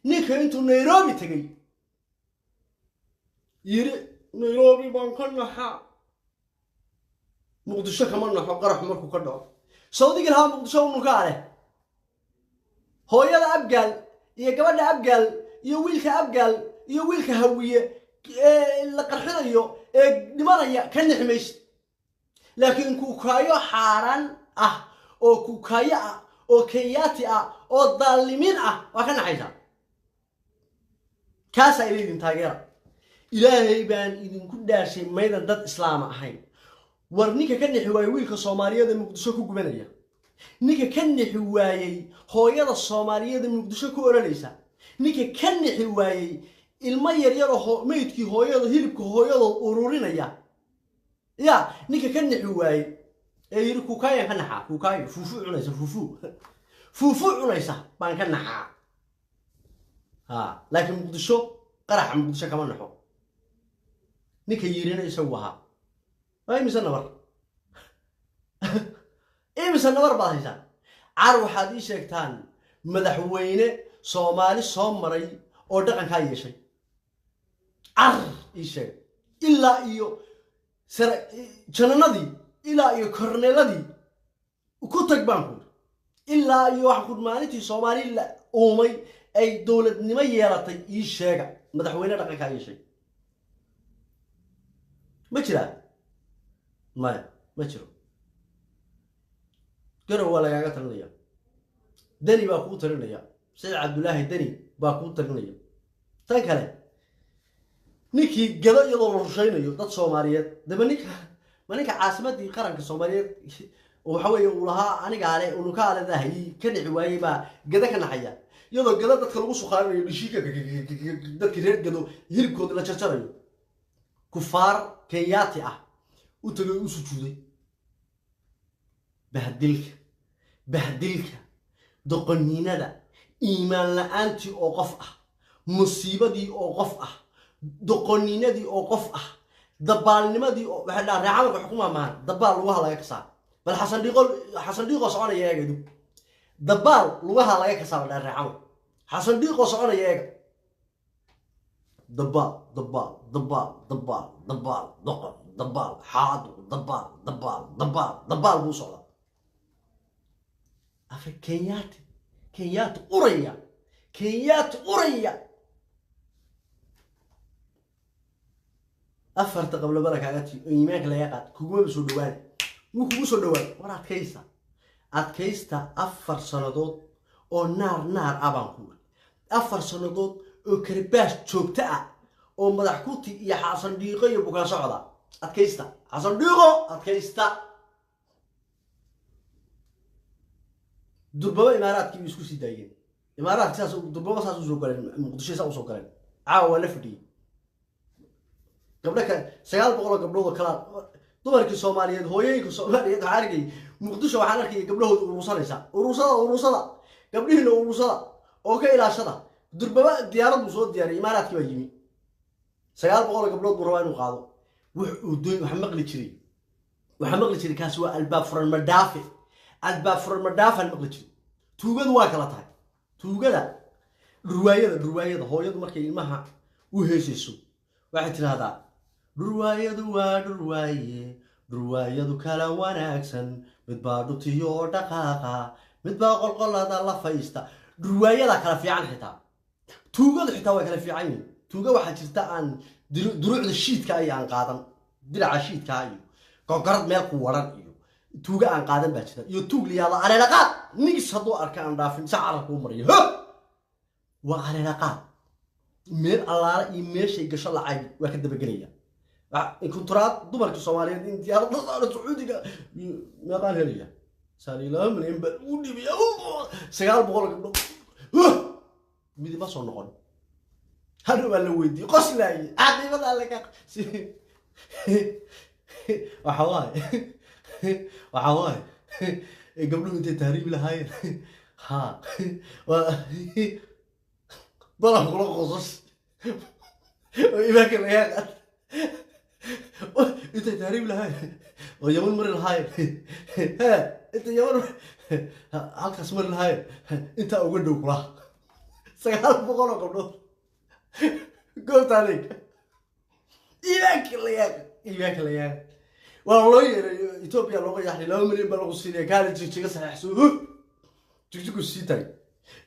Ninka intuu Nairobi tegey yiri Nairobi baan ka naxaa, Muqdisho kama naxo qarax markuu ka dhaco, Sawdigii lahaa Muqdisho unukaa leh, hooyada Abgaal iyo gabadha Abgaal iyo wiilka Abgaal iyo wiilka Hawiye ee la qarxinayo ee dhimanaya ka nixi maysid, laakiin kuukaayo xaaraan ah oo kuukaayo ah oo Kenyaati ah oo daalimiin ah waa ka naxaysaa. Kaasaa ila idin taageera. Ilaahay baan idinku dhaashay, maydan dad islaama ahayn? War ninka ka nixi waayey wiilka Soomaaliyeed ee Muqdisho ku gubanaya, ninka ka nixi waayey hooyada Soomaaliyeed ee Muqdisho ku oranaysa, ninka ka nixi waayey ilmo yaryar oo meydkii hooyada, hilibka hooyadood ururinaya, ya ninka ka nixi waayey ee yidhi kuukaayan ka naxaa, kuukaayo fuufuu cunaysa, fuufuu Fuufu cunaysa baan ka naxaa. Ha, laakiin Muqdisho, qaraxa Muqdisho kama naxo. Ninka yirina isagu ahaa. Waa imise nabar, imise nabar baad haysaa? Car waxaad ii sheegtaan madaxweyne Soomaali soo maray oo dhaqankaa yeeshay. Car ii sheeg, ilaa iyo jananadii, ilaa iyo korneeladii ku tag baan ku, ilaa iyo waxaan ku maalintii Soomaali la uumay ay dowladnimo yeelatay, ii sheega madaxweyne dhaqankaa yeeshay. Ma jiraa? Maya, ma jiro. Garow waa lagaaga talinaya, Deni baa kuu talinaya, Saciid Cabdullaahi Deni baa kuu talinaya. Tan kale, ninkii Gado iyadoo la rushaynayo dad Soomaaliyeed daba, ninka ma ninka caasimadii qaranka Soomaaliyeed waxa weeye uu lahaa anigaa le unukaa leedahay ka dhici waayey baa Gado ka naxaya, iyadoo Gado dadka lagu suqaarinayo dhishiika, dadkii reer Gado hilibkooda la jarjarayo, kufaar Kenyaati ah u tagay, u sujuuday. Bahdilka, bahdilka, doqoniinada, iimaan la-aantii oo qof ah, musiibadii oo qof ah, doqoniinadii oo qof ah, dabaalnimadii oo waxay dhaha reecamalka xukumaa maahan. Dabaal lugaha laga kasaa. Bal Xasan Dhiiqo, Xasan Dhiiqoo soconaya eega idu. Dabaal lugaha laga kasaa la dhaha reecamal. Xasan Dhiiqoo soconaya eega. Dabaal, dabaal, dabaal, dabaal, dabaal, doqon, dabaal, xaadu, dabaal, dabaal, dabaal, dabaal buu socdaa. Afri Kenyaati, Kenyaati uraya, Kenyaati uraya. Afarta qablabada kaaga tii oo iimaanka laga qaad, kugumaba soo dhawaan, wuu kugu soo dhawaan. War adkaysta, adkaysta. 4 sannadood oo naar naar ah baan ku wuri, 4 sannadood oo karbaash joogto ah oo madax kuti iyo Xasan Dhiiqo iyo bukaan socda. Adkaysta, Xasan Dhiiqo, adkaysta. Durbaba Imaaraadkii bay isku sii daayeen. Imaaraadki saas durbaba saas usoo galeen Muqdisho, saa usoo galeen. Caawa waa la fadhiyey gabdho kale, 900 oo gabdhood oo kalaa, dumarkii Soomaaliyeed, hooyooyinka Soomaaliyeed. Waxaan arkayay Muqdisho, waxaan arkayay gabdhahooda urursanaysa. Urursada, urursada gabdhihiina, urursada oo ka ilaashada. Durbaba diyaarad buu soo diyaariyay, Imaaraadkii baa yimi. 900 oo gabdhood buu rabaa inuu qaado. Wux uu doon waxaa maqli jiray, waxaa maqli jiray kaasi waa albaab furan madhaafe, albaab furan madhaafaan maqli jiray. Tuugadu waa kala tahay. Tuugada dhurwaayada, dhurwaayada hooyadu markay ilmaha u heesayso waxay tidhahdaa: dhurwaayadu waa dhurwaaye, dhurwaayadu kala wanaagsan, mid baa dhutiyo oo dhaqaaqa, mid baa qolqolada la faysta. Dhurwaayadaa kala fiican, xitaa tuugadu xitaa way kala fiican yihiin. Tuuga waxaa jirta aan duruucda shiidka iyo aan qaadan, diraca shiidkaa iyo gogorad meel ku waran iyo tuuga aan qaadan baa jirta, iyo tuug liyaada aleelaqaad nigis hadduu arka aan dhaafin, sa carabka u mariyo. Waa aleelaqaad, meel allaala iyo meeshay gasho lacag waa ka dabagelaya. Kunturaad dumarka Soomaaliyeed in diyaaradda saaro Sacuudiga meeqaan helaya saal 2 milyan baa ugu dhibaya. 900 gabdhood midima soo noqon. Hadhow baa la weydiiyey, qoslaaye caqiibada alle ka waxa waaye, waxa waaye gabdhuhu intay tahriibi lahaayeen ha waa balan kula qosas oo imaanka lagaa qaad, intay tahriibi lahaayeen oo Yaman mari lahaayeen, he intay Yaman halkaas mari lahaayeen intaa uga dhow kula. 900 oo gabdhood goobta adeeg iimaanka lagaa, iimaanka lagaa waa loo yeeray Etoobiya looga yaxlay. 2 milyan baa lagu siinaya, kaali Jigjiga saxeexso, Jigjigu sii tahay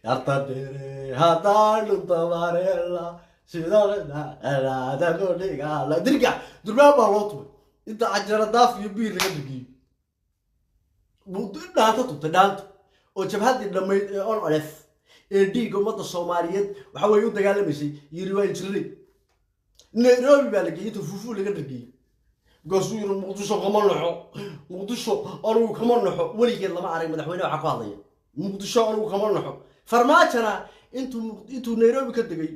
yarta dheere haddaan dhunta mareela sidaa dirgax durbaan baa loo tumay, inta cajara daaf iyo biir laga dhigiyey dhaanta tubtay, dhaanta oo jabhaddii dhammayd ee ONLF ee dhiigga ummadda Soomaaliyeed waxa weeye u dagaalamaysay yiri waa injirnay. Nairobi baa la geeyey inta fuufuu laga dhigiyey. Markaasuu yiri: Muqdisho kama naxo, Muqdisho anigu kama naxo. Weligeed lama arag madaxweyne waxaa ku hadlaya Muqdisho anigu kama naxo. Farmaajona intuu Nairobi ka degay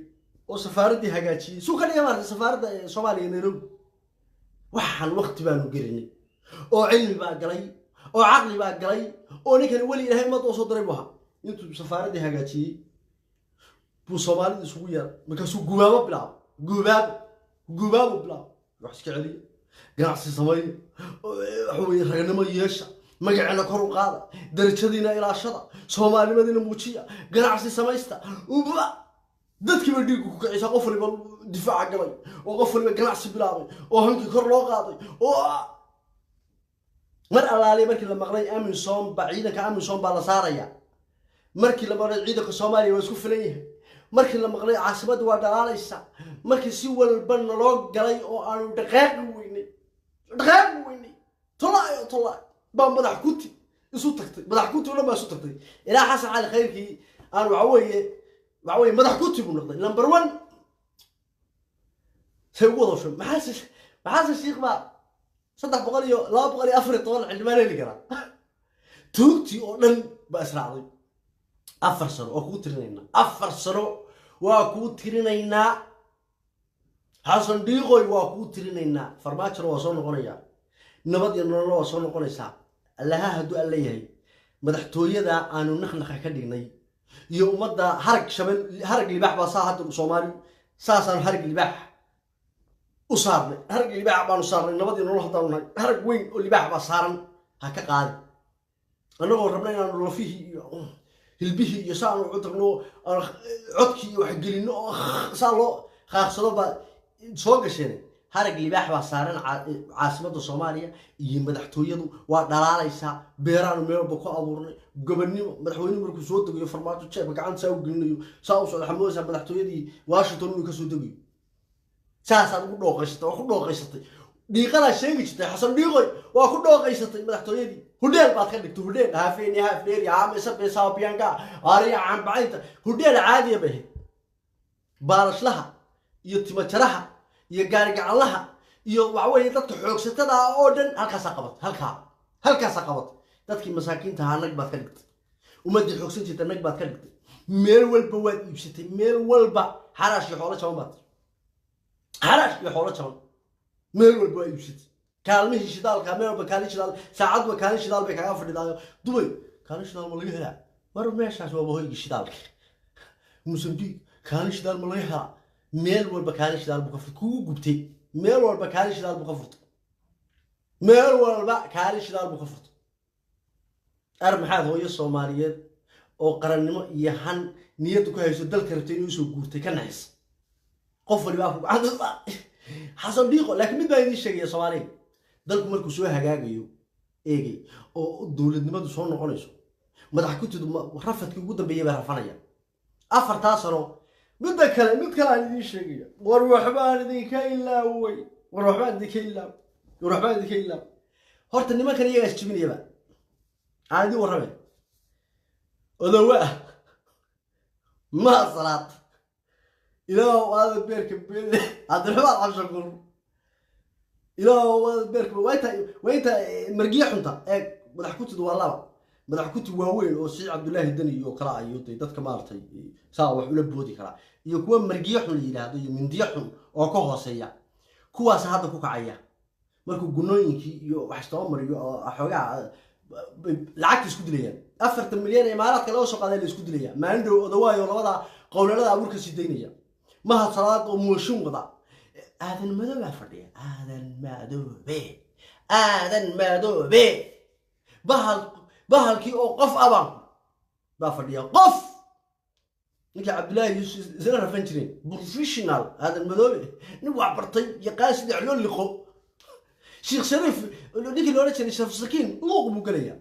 oo safaaraddii hagaajiyey suu ka dhigay maarata safaaradda Soomaaliya Nairobi. Waxaan wakti baanu gelinay oo cilmi baa galay oo caqli baa galay oo ninkani weli Ilaahay ummadda oo soo diray buu ahaa. Intuu safaaraddii hagaajiyey buu Soomaalida isugu yeeray, markaasuu gubaabo bilaabo, gubaabo, gubaabo bilaabo. Wax iska celiya, ganacsi sameeya, waxa weeye raganimo yeesha, magaceena kor u qaada, darajadiina ilaashada, soomaalinimadiina muujiya, ganacsi samaysta. Uba dadkiiba dhiiggu ku kicisa, qof waliba difaaca galay oo qof waliba ganacsi bilaabay oo hankii kor loo qaaday. Oo mar allaaliya markii la maqlay AMISOM baa, ciidanka AMISOM baa la saaraya, markii la maqlay ciidanka Soomaaliya waa isku filan yahay, markii la maqlay caasimadda waa dhalaalaysa, markii si walba naloo galay oo aanu dhaqaaqi weynay, dhaqaaqi weynay, tolaayo tolaayo baa madax kuti isu tagtay. Madax kuti o dhan baa isu tagtay ilaa Xasan Cali Khayrkii aan waxa weeye madax kuti buu noqday number one. Say ugu wada shubay. Maxaase Shiikh baa 300 iyo 214 xildhibaan heli karaa? Tuugtii oo dhan baa israacday. 4 sano waa kuu tirinaynaa, 4 sano waa kuu tirinaynaa, Xasan Dhiiqoy, waa kuu tirinaynaa. Farmaajona waa soo noqonayaa, nabad iyo nololna waa soo noqonaysaa. Allaha hadduu Alla yahay, madaxtooyada aanu naqnaqa ka dhignay iyo ummadda harag shabel, harag libaax baa saa hadda Soomaali saasaan harag libaax u saarnay, harag libaax baanu saarnay. Nabad iyo nolol haddaanu nahay, harag weyn oo libaax baa saaran, ha ka qaadi. Annagoo rabna inaanu lafihii iyo hilbihii iyo saa aanu cudurno, codkii iyo waxgelinno oo saa loo qaaqsado baa soo gasheen. Harag libaax baa saaran caasimadda Soomaaliya iyo madaxtooyadu waa dhalaalaysaa. Beeraanu meel walba ku abuurnay. Gobonnimo madaxweynuhu markuu soo degayo, Farmaajo jeebka gacanta saa u gelinayo, saa u socdo, xamoodaysaa madaxtooyadii Washington inuu kasoo degayo. Saasaad ugu dhooqaysatay, waa ku dhooqaysatay. Dhiiqadaa sheegi jirtay, Xasan Dhiiqoy, waa ku dhooqaysatay. Madaxtooyadii hudheel baad ka dhigtay, hudheel hafeeni hafdheeri haamisa besaa biyanka ariya cambacaynta, hudheel caadiya bay ahayd. Baalashlaha iyo timajaraha iyo gaarigacanlaha iyo waxa weeye dadka xoogsatada ah oo dhan halkaasaa qabatay, halkaasaa qabatay. Dadkii masaakiinta ahaa nag baad ka dhigtay, ummaddii xoogsan jirta nag baad ka dhigtay. Meel walba waad iibsatay, meel walba xaraash iyo xoolo jaban baad, xaraash iyo xoolo jaban meel walba waa iibsatay. Kaalmihii shidaalka meel walba kaalin shidaal, saacadba kaalin shidaal bay kaaga fadhidaayo. Dubay kaalin shidaal ma laga helaa? Mar meeshaas waaba hoygii shidaalka. Mosambique kaalin shidaal ma laga helaa? Meel walba kaalin shidaal buu ka furtay, kugu gubtay. Meel walba kaalin shidaal buu ka furtay, meel walba kaalin shidaal buu ka furtay. Ar maxaad hooyo Soomaaliyeed oo qarannimo iyo han niyadda ku hayso, dalka rabtay inay usoo guurtay, ka naxis? Qof waliba afku gacanta Xasan Dhiiqo. Laakiin mid baa idiin sheegaya, Soomaaliya, dalku markuu soo hagaagayo eegay oo dowladnimadu soo noqonayso, madax kutidu rafadkii ugu dambeeyay bay rafanaya 4-taa sano. Midda kale, mid kale aan idiin sheegaya, war waxbaan idinka ilaaway, war waxbaan idinka ilaaway, war waxbaan idinka ilaaway. Horta nimankan iyagaa isjibinayaba, aan idiin warramay. Odowa ah maa salaad Ilaahow aada beerka bele, Cabdiraxmaan Cabshakuur, Ilaahow aada beerka. Waa inta margiye xunta eeg. Madax kutidu waa laba madax kuti waaweyn oo Siciid Cabdullaahi Deni iyo kala ayo dee dadka maaragtay saa wax ula boodi karaa, iyo kuwa margiye xun la yidhaahdo iyo mindiyo xun oo ka hooseeya. Kuwaas hadda ku kacaya markuu gunooyinkii iyo wax istaba mariyo oo xoogaa lacagta isku dilayaan. 40 milyan ee Imaaraadka laga soo qaaday la isku dilaya maalin dhow. Odawaayo labada qowlalada abuurka sii daynaya, Mahad Salaad oo mooshin wada, Aadan Madoobaa fadhiya. Aadan Madoobe, Aadan Madoobe, bahal bahalkii oo qof abaan baa fadhiya. Qof ninkii Cabdullaahi Yuusuf isla rafan jireen, professional Aadan Madoobe, nin wax bartay, yaqaan sida loo liqo. Sheekh Shariif ninkii loola jiray Sharaf Sakiin luuq buu gelaya.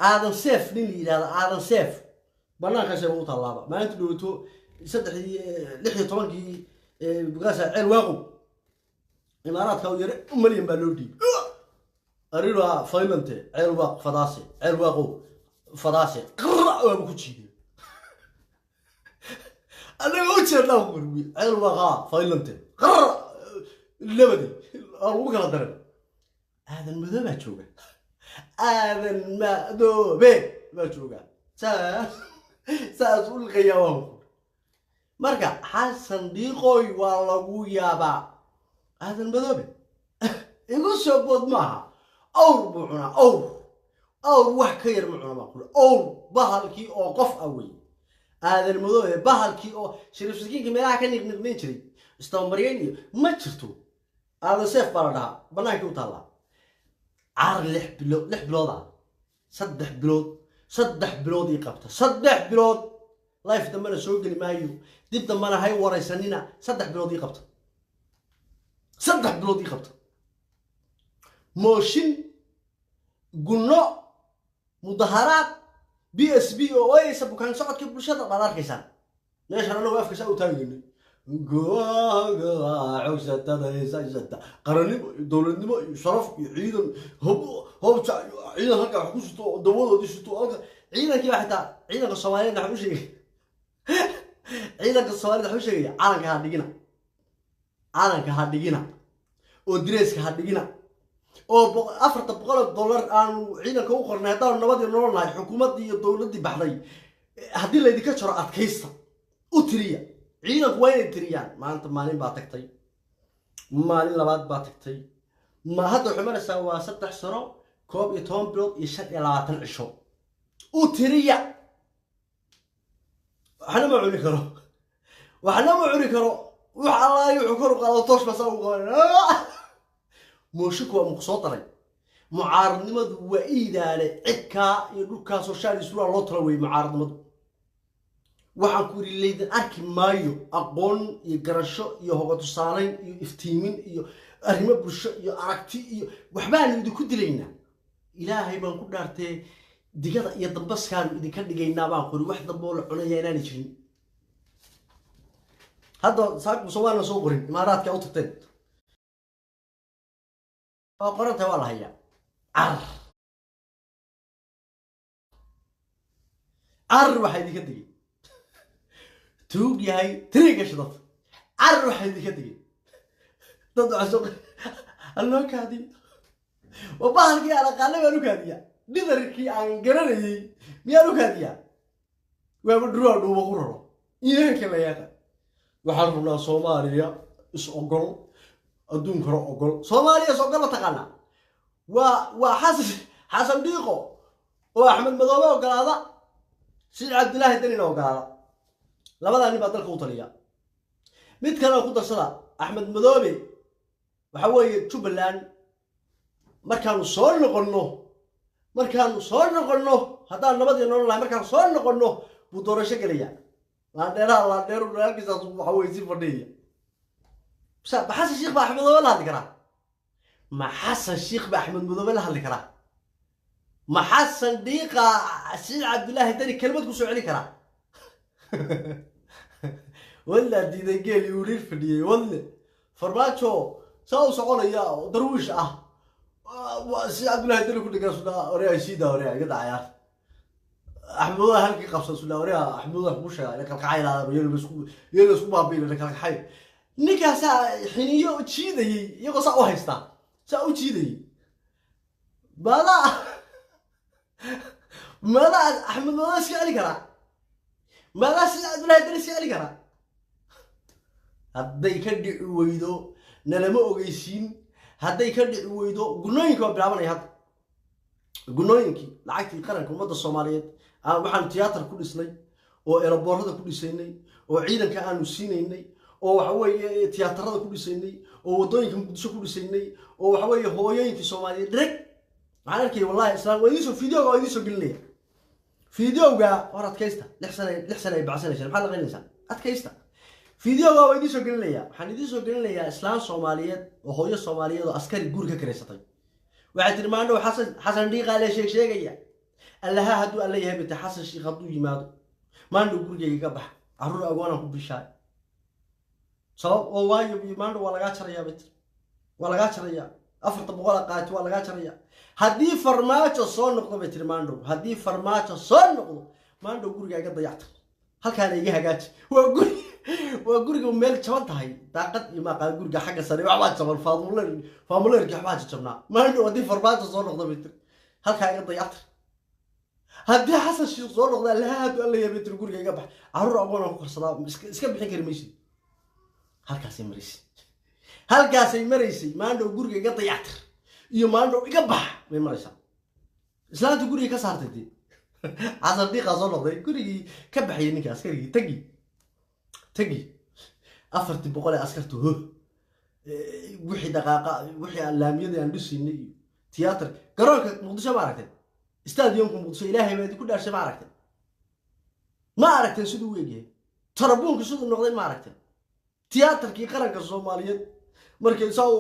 Aadan Seef nin la yidhahdo, Aadan Seef, banaankaas u tallaaba maalinta dhowto saddexdii 16-kii bugaasa Ceel Waaqow Imaaraadka u yare 1 malyan baa loo dhiibay. Arrira faylante Ceel Waaq fadaase, Ceel Waaqow fadaase, qra waaba ku jiiday. Anaga u jeednaa qurbi Ceel Waaqaa faylante qra labadi aa lagu kala daray. Aadan Madoobe baa jooga, Aadan Madoobe baa jooga, saas saas u liqayaa waan ku. Marka Xasan Dhiiqoy waa lagu yaabaa. Aadan Madoobe igu soo bood maaha, awr buu cunaa, awr Awr wax ka yar ma cuno baan kuri. Awr bahalkii oo qof ah wey Aadan Madoobe, bahalkii oo Shariif Sakiinka meelaha ka niqniqnayn jiray, isdabamaryayn iyo ma jirto. Aadan Seef baa la dhahaa, bannaankii u taallaa. Car 6 bilood, 6 bilood ah, 3 bilood, 3 bilood ii qabta, 3 bilood. Live dambena soo geli maayo, dib dambena hay waraysanina. 3 bilood ii qabta, 3 bilood ii qabta. Mooshin, gunno, mudaharaad, BSB oo ooyeysa, bukaan socodka bulshada baad arkaysaan meeshan. Anagoo afka saa u taagaynay, qarannimo iyo dowladnimo iyo sharaf iyo ciidan hobja iyo ciidan halkaa wax ku sito oo dawadoodii sito halka. Ciidankii baa xitaa, ciidanka Soomaaliyeed waxaan u sheegay, ciidanka Soomaaliyed waxaan u sheegaya: calanka ha dhigina, calanka ha dhigina, oo direeska ha dhigina, oo $400 aanu ciidanka u qornay haddaanu nabadii nolol nahay, xukuumaddii iyo dowladdii baxday haddii laydinka jaro, adkaysta, u tiriya. Ciidanku waa inay tiriyaan. Maanta maalin baa tagtay, maalin labaad baa tagtay. Ma hadda waxay maraysaa waa 3 sano, 11 bilood iyo 25 cisho. U tiriya. Waxna ma cuni karo, waxna ma cuni karo. Wax allaayo wuxuu kor u qaado toosh baa saa ugu qaban. Mooshinka waa muku soo daray. Mucaaradnimadu waa iidaale cidkaa iyo dhulkaa social suraa loo tala weeyey. Mucaaradnimadu, waxaan ku yidhi, laydin arki maayo. Aqoon iyo garasho iyo hoga tusaalayn iyo iftiimin iyo arrimo bulsho iyo aragti iyo waxbaanu idinku dilaynaa. Ilaahay baan ku dhaartee, digada iyo dambaskaanu idinka dhigaynaa baan qori. Wax dambe oo la cunaya inaana jirin. Hadda saak Soomaalina soo qorin, Imaaraadka u tagteen waa qorantahay, waa la hayaa. Car car waxaa idinka digay tuug yahay tiri gasho dad. Car waxaa idinka digay dad waxaa soo halloo kaadiyo. Waa bahalkii aan aqaanay baan u kaadiyaa, dhidarkii aan garanayay miyaan u kaadiyaa? Waaba dhuraa dhuuba ku raro iimaanka la yaaqa. Waxaan rabnaa Soomaaliya is ogol, adduunkana ogol. Soomaaliya is ogol la taqaanaa waa Xasan Dhiiqo oo Axmed Madoobe ogolaada, Siciid Cabdilaahi Danina ogolaada. Labadaa nin baa dalka u taliya. Mid kalena ku darsada, Axmed Madoobe waxa weeye Jubbaland markaanu soo noqonno, markaanu soo noqonno, haddaan nabadii nolol lahay, markaanu soo noqonno buu doorasho gelaya. Laandheeraha laandheeru halkiisaas waxa weye si fadhiyaya. Ma Xasan Sheikh baa Axmed Madoobe la hadli karaa? Ma Xasan Sheikh baa Axmed Madoobe la hadli karaa? Ma Xasan Dhiiqa Siciid Cabdilaahi Dani kelmad ku soo celin karaa? Walaa diiday geel yuuriir fadhiyey. Wadle Farmaajo saa u soconaya oo darwiish ah, Siciid Cabdilaahi Dani ku dhigan sudhaa orea siida orea iga dacayaar. Axmed Madoobe halkii qabsan sudhaa orea. Axmed Madoobe kugu sheega ina kalkacay iyada isku baabiin ina kalkacay. Ninkaasaa xiniyo jiidayey, iyagoo saa u haystaa, saa u jiidayey. Maadaa Axmed Madoobe iska celi karaa? Maadaa Siciid Cabdilaahi Dani iska celi karaa? Hadday ka dhici weydo nalama ogeysiin. Hadday ka dhici weydo, gunooyinka waa bilaabanaya hadda. Gunooyinkii lacagtii qaranka ummadda Soomaaliyeed waxaanu tiyaatar ku dhisnay, oo airportada ku dhisaynay, oo ciidanka aanu siinaynay, oo waxa weeye tiyaatarada ku dhisaynay, oo waddooyinka Muqdisho ku dhisaynay, oo waxa weeye hooyooyinkii Soomaaliyeed dhireg. Waxaan arkayay, wallahi, islaan waa idiin soo videoga, waa idiin soo gelinaya videoga. Hor adkaysta, 6 sana, 6 sana ay bacsanaysaa, maxaad laqaynaysaa? Adkaysta, videoga waa idiin soo gelinaya. Waxaan idiin soo gelinayaa islaan Soomaaliyeed oo hooyo Soomaaliyeed oo askari guri ka kiraysatay. Waxay tiri: "Maandhow Xasan Dhiiqaa le sheeg sheegaya allaha hadduu alla yahay bite, Xasan Shiikh hadduu yimaado, maandhow gurigayga ka bax, carruur agoonaan ku bishaay." Sabab oo waayo iyo maandhow waa lagaa jarayaa bay tiri, waa lagaa jarayaa 400 qaati, waa lagaa jarayaa haddii Farmaajo soo noqdo, bay tiri. "Maandhow haddii Farmaajo soo noqdo, maandhow guriga iga dayactir, halkaana iga hagaaji." Waa guri, waa guriga meel jaban tahay, daaqad iyo maaqaan guriga xagga sare waxbaa jaban, faamuleer faamuleerkii waxbaa jajabnaa. "Maandhow haddii Farmaajo soo noqdo," bay tiri, "halkaa iga dayactir. Haddii Xasan Shiikh soo noqdo, allaha hadduu alla yahay," bay tiri, "guriga iga bax, carruur agoon aan ku karsadaa, iska bixin kari maysid." Halkaasay maraysay, halkaasay maraysay. "Maandhow guriga iga dayactir" iyo "maandhow iga bax" bay maraysaa. Islaantu gurigii ka saartay dee. Xasan Dhiiqaa soo noqday, gurigii ka baxayay ninka askarigii. Tagi tagi 400 ee askartu ho wixii dhaqaaqa, wixii aan laamiyadii aan dhisaynay iyo tiyaatar garoonka Muqdisho ma aragteen? Stadiumka Muqdisho, Ilaahay baa idinku dhaarshay, ma aragteen? Ma aragteen siduu u egyahay? Tarabuunka siduu noqday ma aragteen? Tiyaatarkii qaranka Soomaaliyeed markay saa u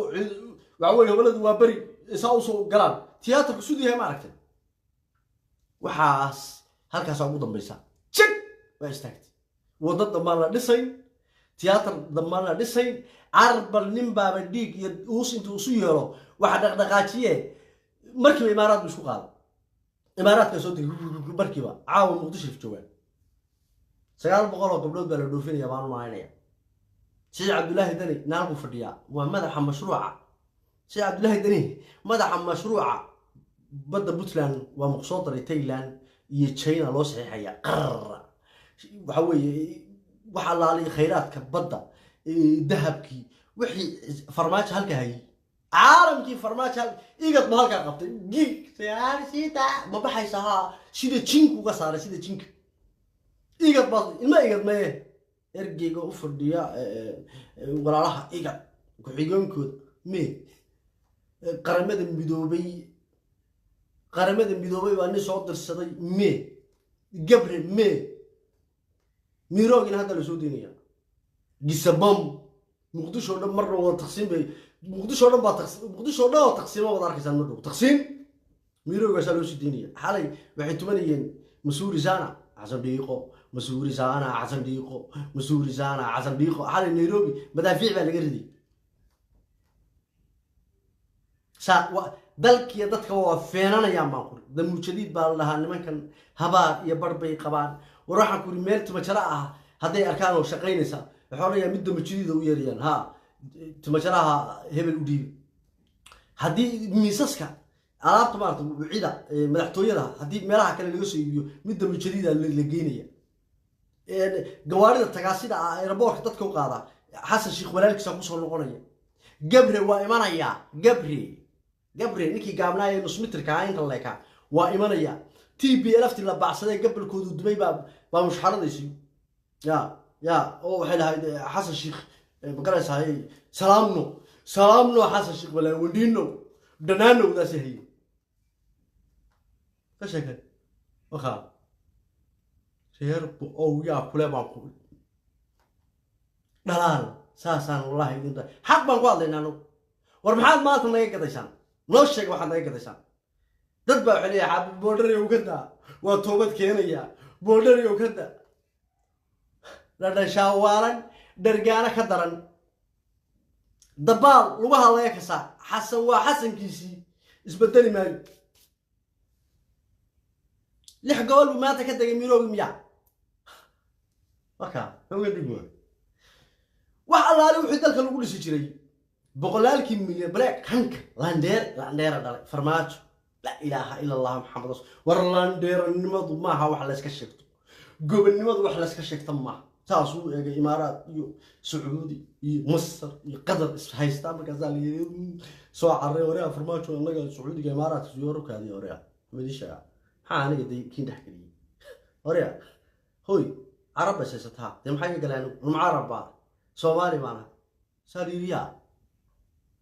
waxa weye goboladu waa beri saa usoo galaan, tiyaatarku siduu yahay ma aragteen? Waxaas halkaasaa ugu dambaysa. Jig waa istaagtay. Waddo dambaan la dhisayn, tiyaatar dambaan la dhisayn. Carbal nin baaba dhiig iyo uus intuu isu yeelo waxa dhaqdhaqaajiye. Markiiba Imaaraad buu isku qaaday, Imaaraadkaa soo degay markiiba. Caawa Muqdisho joogaan 900 oo gabdhood baa la dhoofinaya baan u malaynaya. Siciid Cabdullaahi Dani naal buu fadhiyaa, waa madaxa mashruuca. Siciid Cabdullaahi Dani madaxa mashruuca badda Puntland waa muqsoo daray. Thailand iyo China loo saxiixaya qarra. Waxa weeye wax allaalay khayraadka badda, dahabkii, wixii Farmaajo halka hayay, caalamkii Farmaajo Igad ma halkaa qabtay. Gig sida ma baxaysa haa, sida jinku uga saaray, sida jinka. Igad baa ilma Igad maye ergeyga u fadhiya walaalaha Igad ku-xigeenkooda me Qaramada Midoobay. Qaramada Midoobay baa nin soo dirsaday me Gabre me Miroogina hadda la soo daynaya. Gisabam Muqdisho dhan marna wada taqsiim bay, Muqdisho dhan baa taqsiim, Muqdisho dhan oo taqsiima wada arkaysaan mar dhow. Taqsiim Miroogaasaa loo sii daynaya. Xalay waxay tumanayeen Masuuri Sana Xasan Dhiiqo, Masuuri Sana Xasan Dhiiqo, Masuuri Sana Xasan Dhiiqo. Xalay Nairobi madaafiic baa laga riday. Saa dalkiiyo dadka waa feenanayaan baan kuri. Damuujadiid baa la dhahaa nimankan, habaar iyo bar bay qabaan. War waxaan kuri meel timajaro ah hadday arkaan oo shaqaynaysa, waxay odhanayaa mid damujadiida u yeerayaan, ha timajaraha hebel u dhiibi. Haddii miisaska alaabta maarata wicida madaxtooyada haddii meelaha kale laga soo iibiyo, mid damujadiida la geynaya. Gawaarida tagaasida ah airboortka dadka u qaada, Xasan Sheekh walaalkiisa kusoo noqonaya. Gabre waa imanayaa, Gabre, Gabre ninkii gaabnaa ee nus mitirka ah inta leekaa waa imanaya. TPLF-ti la baacsaday gabalkoodu dumay baa mushxaradaysi ya ya oo waxay lahayd Xasan Sheekh magaraysaa, salaamno salaamno Xasan Sheekh walaawandhiino dhanaanowdaasi haye ka sheekay. Wakaa reer bo-ow yaa kule baan ku dhalaal. Saasaan wallahi idin xaq baan ku hadlaynaa anagu. War maxaad maanta naga gadaysaan? Noo sheeg waxaad naga gadaysaan. Dad baa waxay leeyahay boodhariyow ka daa, waa toobad keenaya, boodhariyow ka daa. Dhadhashaawaalan dhargaana ka daran dabaal lugaha laga kasaa. Xasan waa xasankiisii, isbedeli maayo. Lix gobol buu maanta ka tegay Miroogi miya marka uga dhig waay. Wax allaale wixii dalka lagu dhisi jiray boqolaalkii milyan black hanka landheer landheera dhalay Farmaajo. Laa ilaaha ila Allah Maxamed rasul. War landheeranimadu maaha wax layska sheegto, gobonnimadu wax layska sheegta maaha. Saasuu eegay Imaaraad iyo Sacuudi iyo Masar iyo Qatar is haystaa. Markaasaa la yidhi soo carray orea Farmaajo, annaga Sacuudiga Imaaraadka siyoorkaadii orea madii sheegaa maxaa aniga dee kiin dhex geliyey orea? Hoy, carab bay saysataa dee, maxaa iga galeen? Anigu carab baa, Soomaali baan ahay. Saa la yidhi yaa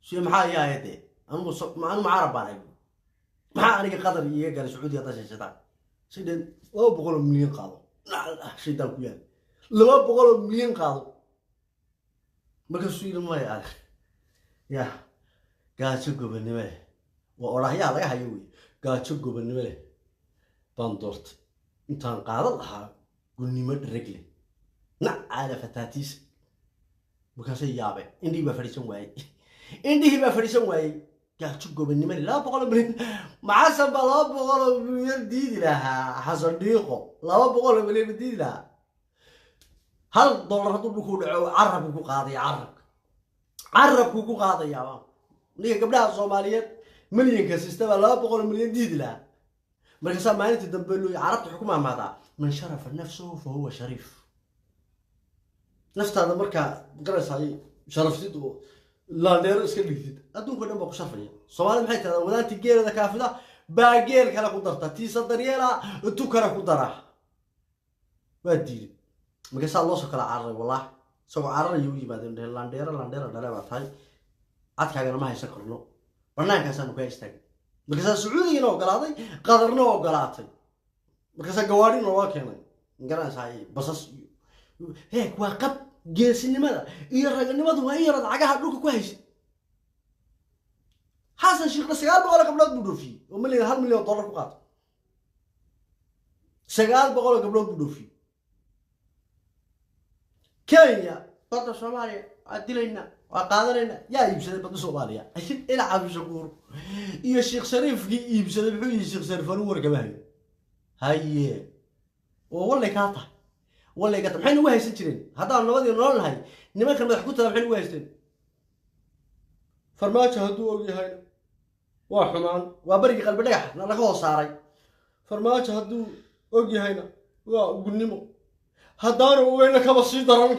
si maxaa iyaaya dee, anigu anigu carab baan ahay, maxaa aniga Qatar iiga galay Sacuudiga haddaa saysataa? Sideen 200 oo milyan qaado, shaydaan ku yaal, 200 oo milyan qaado. Markaasuu yidhi maya adeer ya gaajo gobonnimo leh waa odhahyaa laga hayo wey, gaajo gobonnimo leh baan doortay intaan qaadan lahaa gunnimo dhereg leh nacaala fataatiisa. Markaasay yaabeen, indhihii baa fadhiisan waayey, indhihii baa fadhiisan waayey. Gaajo gobonnimo leh, 200 oo milyan maxasan baa 200 oo milyan diidi lahaa? Xasan Dhiiqo 200 oo milyan ma diidi lahaa? $1 hadduu dhulku dhaco carabku ku qaadaya, carabka carabku ku qaadayaa. Ninka gabdhaha Soomaaliyeed milyanka sista baa 200 oo milyan diidi lahaa? Markaasaa maalintii dambe loo carabta waxay ku maamaadaa man sharafa nafsahu fa huwa shariif. Naftaada markaa garanaysaa sharaftid oo laandheero iska dhigtid, adduunka dhan baa ku sharfaya. Soomaalida maxay tiradaa? Wadaantii geelada kaafida Baa geel kale ku darta, tiisa daryeela tukana ku dara. Waa diiday. Markaasaa loo soo kala cararay. Wallahi isagoo cararaya u yimaadeen, dheheen landheero, landheera dhale baa tahay, cadkaagana ma haysan karno, bannaankaasaanu kaa istaagay. Markaasaa Sacuudigina ogolaaday, Qadarna ogolaatay. Markaasaa gawaadhi nooga keenay, magaranaysaa, basas iyo heeg. Waa qab geesinimada iyo raganimadu, waa in yaraad cagaha dhulka ku haysid. Xasan Shiikhna 900 gabdhood buu dhoofiyey oo milyan, 1 milyan dollar ku qaatay. 900 gabdhood buu dhoofiyey. Kenya badda Soomaaliya waa dilaynaa, waa qaadanayna. Yaa iibsaday badda Soomaaliya? Ina Cabdishakuur iyo Sheekh Shariifkii iibsaday. Muxuu yihi Sheekh Shariif? Anuu warkama hayo. Haye, oo wallay kaa tahay, wallay kaa tahay. Maxay nagu haysan jireen haddaan nabadii nolol nahay? Nimankan madax ku tada maxay nagu haysteen? Farmaajo hadduu og yahayna waa xumaan, waa berigii Qalbi Dhagax na laga hoos saaray. Farmaajo hadduu og yahayna waa gunnimo, haddaanu ogeyna kaba sii daran.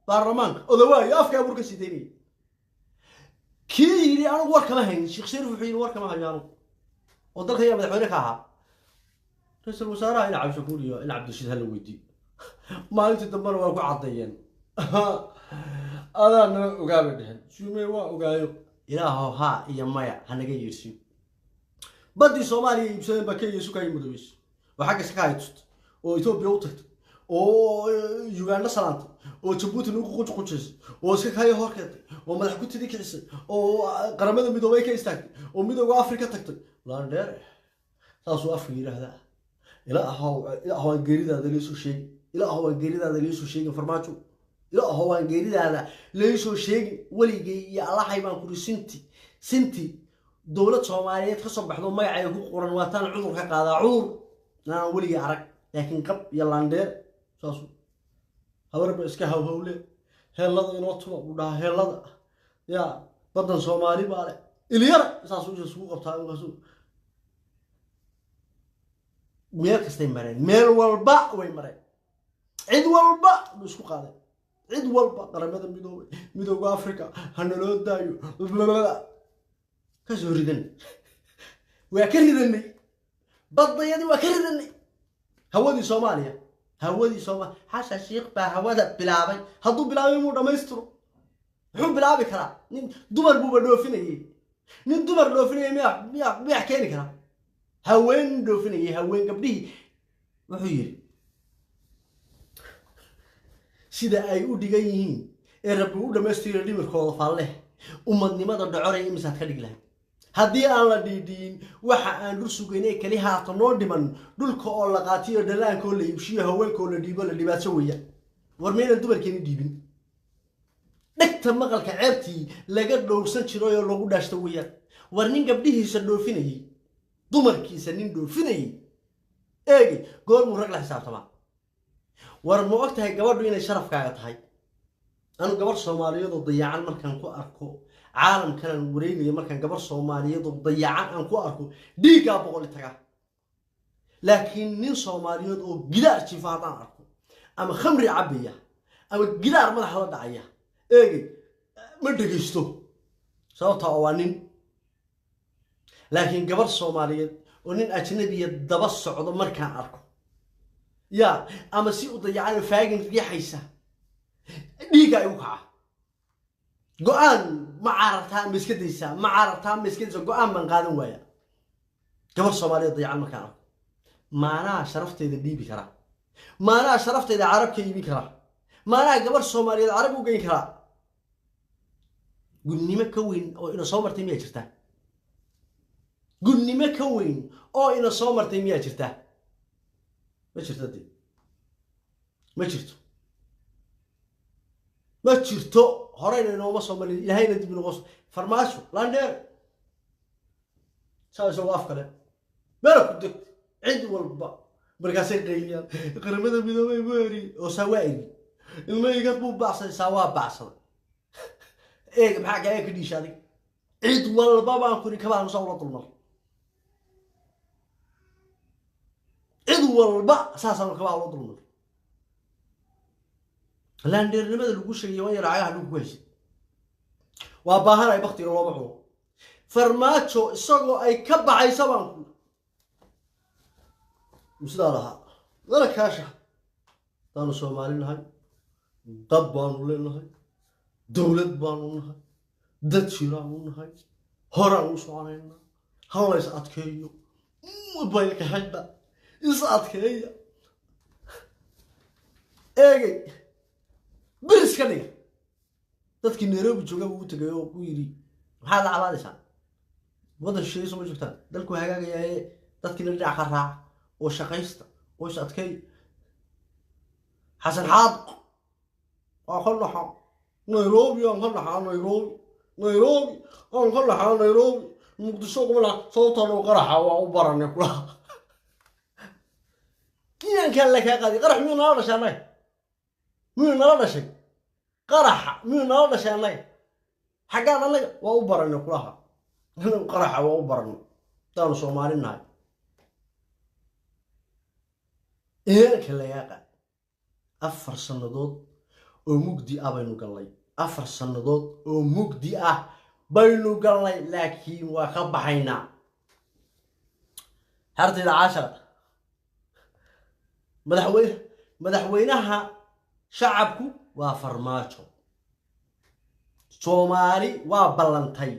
Baarlamaanka odawaayo afka abuur ka sii daynaya kii yidhi anigu war kama haynin. Sheekh Shariif wuxuu yidhi war kama hayo anigu, oo dalka yaa madaxweyne ka ahaa? Ra-iisul wasaaraha ina Cabdishakuur iyo ina Cabdirashiid hala weydiiyo. Maalintii dambena waa ku caddeeyeen, adaa nala ogaa bay dheheen. Shumey waa ogaayo. Ilaahow haa iyo maya hanaga yeersiin. Baddii Soomaaliya iibsadeen baa Kenya isu kayi mudoobeysay oo xagga iska kahay tustay, oo Etoobiya u tagtay, oo Uganda salaantay, oo Jabuuti nagu qujqujaysay, oo iska kaya hor keentay, oo madax ku tidi kicisay, oo Qaramada Midoobay ka istaagtay, oo Midooda Afrika tagtay. Laandheere saasuu afka yidhaahdaa. Ilaahow, ilaahow aan geeridaada liisoo sheegin, ilaahow aan geeridaada liisoo sheegin. Farmaajo, ilaahow aan geeridaada laysoo sheegin. Weligay iyo Allahay baan kuri, sinti sinti dowlad Soomaaliyeed ka soo baxdo magacayga ku qoran waataan cudur ka qaadaa, cudur aanan weligay arag. Laakiin qab iyo laandheer saasu habarba iska hawhawle, heellada inoo tuba buu dhahaa, heellada yaa baddan Soomaali baa le ilyara saasuu isha isugu qabtaa. Markaasuu meel kastay mareen, meel walba way mareen, cid walba buu isku qaaday, cid walba, Qaramada Midoobay, Midooda Africa, hanaloo daayo. Ka soo ridanay, waa ka ridanay baddayadii, waa ka ridanay hawadii Soomaaliya, hawadii Soomaaliya. Xasan Shiikh baa hawada bilaabay. Hadduu bilaabay muu dhammaystiro? Muxuu bilaabi karaa? Nin dumar buuba dhoofinayay, nin dumar dhoofinayay miyaa keeni karaa? Haween dhoofinayay, haween gabdhihii. Wuxuu yidhi sida ay u dhigan yihiin ee Rabbi u dhammaystirayo dhimirkooda faalleh, ummadnimada dhacoray imisaad ka dhigi lahayd haddii aan la dhiidhiyin? Waxa aan dhul sugaynay keli haata noo dhiman, dhulka oo la qaatiyo, dhallaankoo la iibshiyo, haweenkaoo la dhiibo, la dhibaatso weeya. War maynan dumarkeeni dhiibin? Dhegta maqalka ceebtii laga dhowrsan jiray oo lagu dhaashto weeyaan. War nin gabdhihiisa dhoofinayey, dumarkiisa nin dhoofinayey, eegi goormuu rag la xisaabtamaa? War ma og tahay gabadhu inay sharafkaaga tahay? Anu gabarh Soomaaliyeed oo dayacan markaan ku arko caalamkanaan wareegayo, markaan gabarh Soomaaliyeed oo dayacan aan ku arko, dhiiggaa boqoli tagaa. Laakiin nin Soomaaliyeed oo gidaar jiifa haddaan arko, ama khamri cabaya, ama gidaar madaxa la dhacaya, eegay ma dhegaysto, sababtaa oo waa nin. Laakiin gabarh Soomaaliyeed oo nin ajnabiya daba socdo markaan arko, yaa ama si u dayacan faagin riixaysa, dhiigga igu kaca. Go-aan ma carartaa ma iska daysaa, ma carartaa ma iska daysaa, go-aan baan qaadan waaya gabar Soomaaliyeed dayacan markaan arko. Maanaha sharafteyda dhiibi karaa? Maanaha sharafteyda carab ka iibin karaa? Maanaha gabar Soomaaliyeed carab u geyn karaa? Gudnimo ka weyn oo ina soo martay miyaa jirtaa? Gudnimo ka weyn oo ina soo martay miyaa jirtaa? Ma jirto dee, ma jirto, ma jirto. Horeyna inooma soo marin, Ilaahayna dib inooga soo. Farmaajo landheer saa isagoo af kale meela ku degta cid walba, markaasay qayliyaan, Qaramada Midoobay buu eriyey, oo saa waa eri, ilmo igad buu baacsaday, saa waa baacsaday. Eeg, maxaa kaaga ka dhiisha adig? Cid walba baan kuri kabaan saa ula dulmar, cid walba saasaan kabaa ula dulmar. Laandheernimada lagu sheegaya waa in yar cagaha lagu ku haysid. Waa baahanay, baktiga looma cuno. Farmaajo isagoo ay ka baxaysa baan ku sidaa lahaa dala kaasha. Haddaanu Soomaali nahay, dad baanu leenahay, dowlad baanu nahay, dad jiraanu nahay, horaan u soconaynaa. Hala is adkeeyo, baylka xidha, is adkeeya. Eegay, biris ka dhiga. Dadkii Nairobi jooga buu u tegay oo ku yidhi, maxaad la cabaadaysaa? Waddan shisheeye ma joogtaan, dalku hagaagayaaye, dadkiina dhinac ka raaca oo shaqaysta oo is adkeey. Xasan Xaadq waa ka dhaxa Nairobi, aan ka dhaxaa Nairobi, Nairobi aan ka dhaxaa, Nairobi Muqdisho kuma dhaxa, sababtaan oo qaraxa waa u baranay kulaha inankaan la kaa qaadi. Qarax miyuu nala dhashay annaga? Miyuu nala dhashay qaraxa? Miyuu nala dhashay annaga? Xaggaad annaga waa u baranay kulaha, anagu qaraxa waa u baranay hadaanu Soomaali nahay. Inanka lagaa qaadi. 4 sannadood oo mugdi ah baynu gallay, 4 sannadood oo mugdi ah baynu gallay, laakiin waa ka baxaynaa. Xertayda caashara, madaxweyne, madaxweynaha shacabku waa Farmaajo. Soomaali waa ballantay,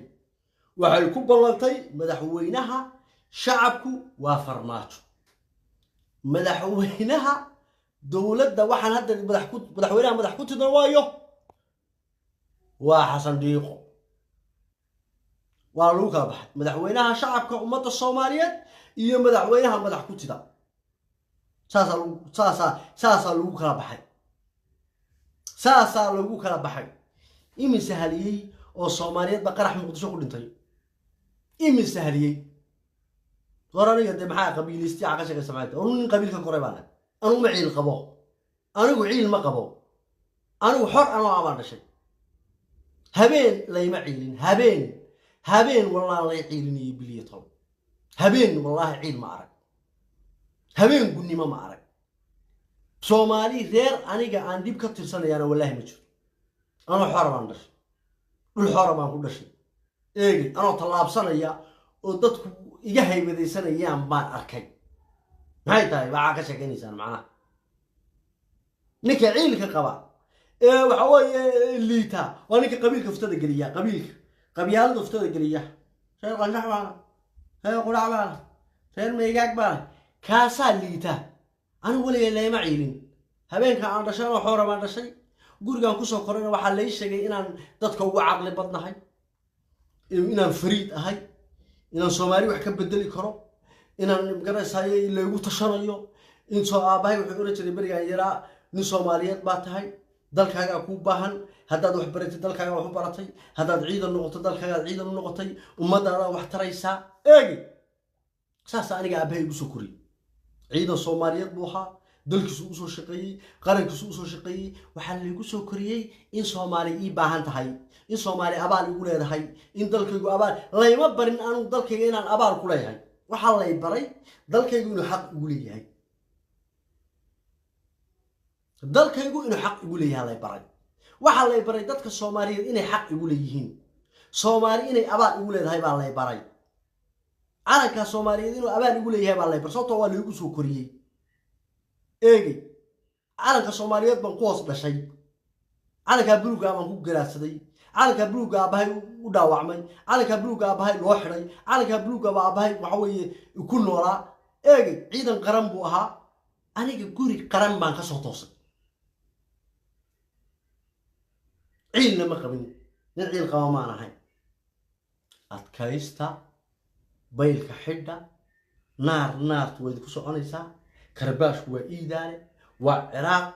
waxay ku ballantay madaxweynaha shacabku waa Farmaajo. Madaxweynaha dowladda waxaan hadda madax ku madaxweynaha madax ku tidan waayo waa Xasan Dhiiqo. Waa lagu kala baxay madaxweynaha shacabka ummadda Soomaaliyeed iyo madaxweynaha madax ku tida. Saasaa lagu saasaa lagu kala baxay, saasaa lagu kala baxay. Imise haliyey oo Soomaaliyeed ba qarax Muqdisho ku dhintay? Imise haliyey? War aniga dee maxaa qabiilaystiya ka shaqaysa? Maxay tahay? Anu nin qabiilka koray baan ahay. Anigu ma ciil qabo, anigu ciil ma qabo. Anigu xor anoo abaan dhashay, habeen layma ciilin, habeen habeen wallaan lay ciilinayo biliyo toban habeen, wallaahi ciil ma arag, habeen gunnimo ma arag. Soomaali reer aniga aan dhib ka tirsanayaana wallaahi ma jiro. Anoo xora baan dhashay, dhul xora baan ku dhashay. Eegay, anoo tallaabsanaya oo dadku iga haybadaysanayaan baan arkay. Maxay tahay waxaa ka sheekaynaysaan? Macnaha ninka ciilka qaba ee waxa weeye liita waa ninka qabiilka fuftada geliya, qabiilka qabyaalada fuftada geliya. Reer Qansax baana, reer Qurac baana, reer Meegaag baana, kaasaa liita. Anigu weligay layma ciilin. Habeenka aan dhashay anoo xoora baan dhashay. Gurigaan kusoo korayna waxaa lay sheegay inaan dadka ugu caqli badnahay, inaan fariid ahay, inaan Soomaali wax ka bedeli karo, inaan magaraysayo laygu tashanayo. In soo aabbahay wuxuu oran jiray berigaan yaraa, nin Soomaaliyeed baa tahay, dalkaagaa kuu baahan. Haddaad wax baratay, dalkaagaa wax u baratay. Haddaad ciidan noqoto, dalkaagaad ciidan u noqotay, ummaddaadaa wax taraysaa. Eegi, saasaa aniga aabbahay igu soo koriyey. Ciidan Soomaaliyeed buu ahaa, dalkiisu usoo shaqeeyey, qarankiisu usoo shaqeeyey. Waxaa laygu soo koriyey in Soomaali ii baahan tahay, in Soomaali abaal igu leedahay, in dalkaygu abaal. Layma barin anugu dalkayga inaan abaal ku leeyahay. Waxaa lay baray dalkaygu inuu xaq igu leeyahay, dalkaygu inuu xaq igu leeyahay lay baray. Waxaa lay baray dadka Soomaaliyeed inay xaq igu leeyihiin, Soomaali inay abaal igu leedahay baa lay baray, calankaa Soomaaliyeed inuu abaal igu leeyahay baa lay baray, sababtoo waa laygu soo koriyey. Eegey, calanka Soomaaliyeed baan ku hoos dhashay, calankaa buluga baan ku garaadsaday, calankaa buluga aabbahay u dhaawacmay, calankaa buluga aabbahay loo xidhay, calankaa buluga baa aabbahay waxa weeye ku noolaa. Eegey, ciidan qaran buu ahaa. Aniga guri qaran baan ka soo toosay, ciilna ma qabin, nin ciil qaba maan ahayn. Adkaysta, baylka xidha, naar naartu waa idinku soconaysaa. Karbaashku waa Iidaale, waa Ciraaq.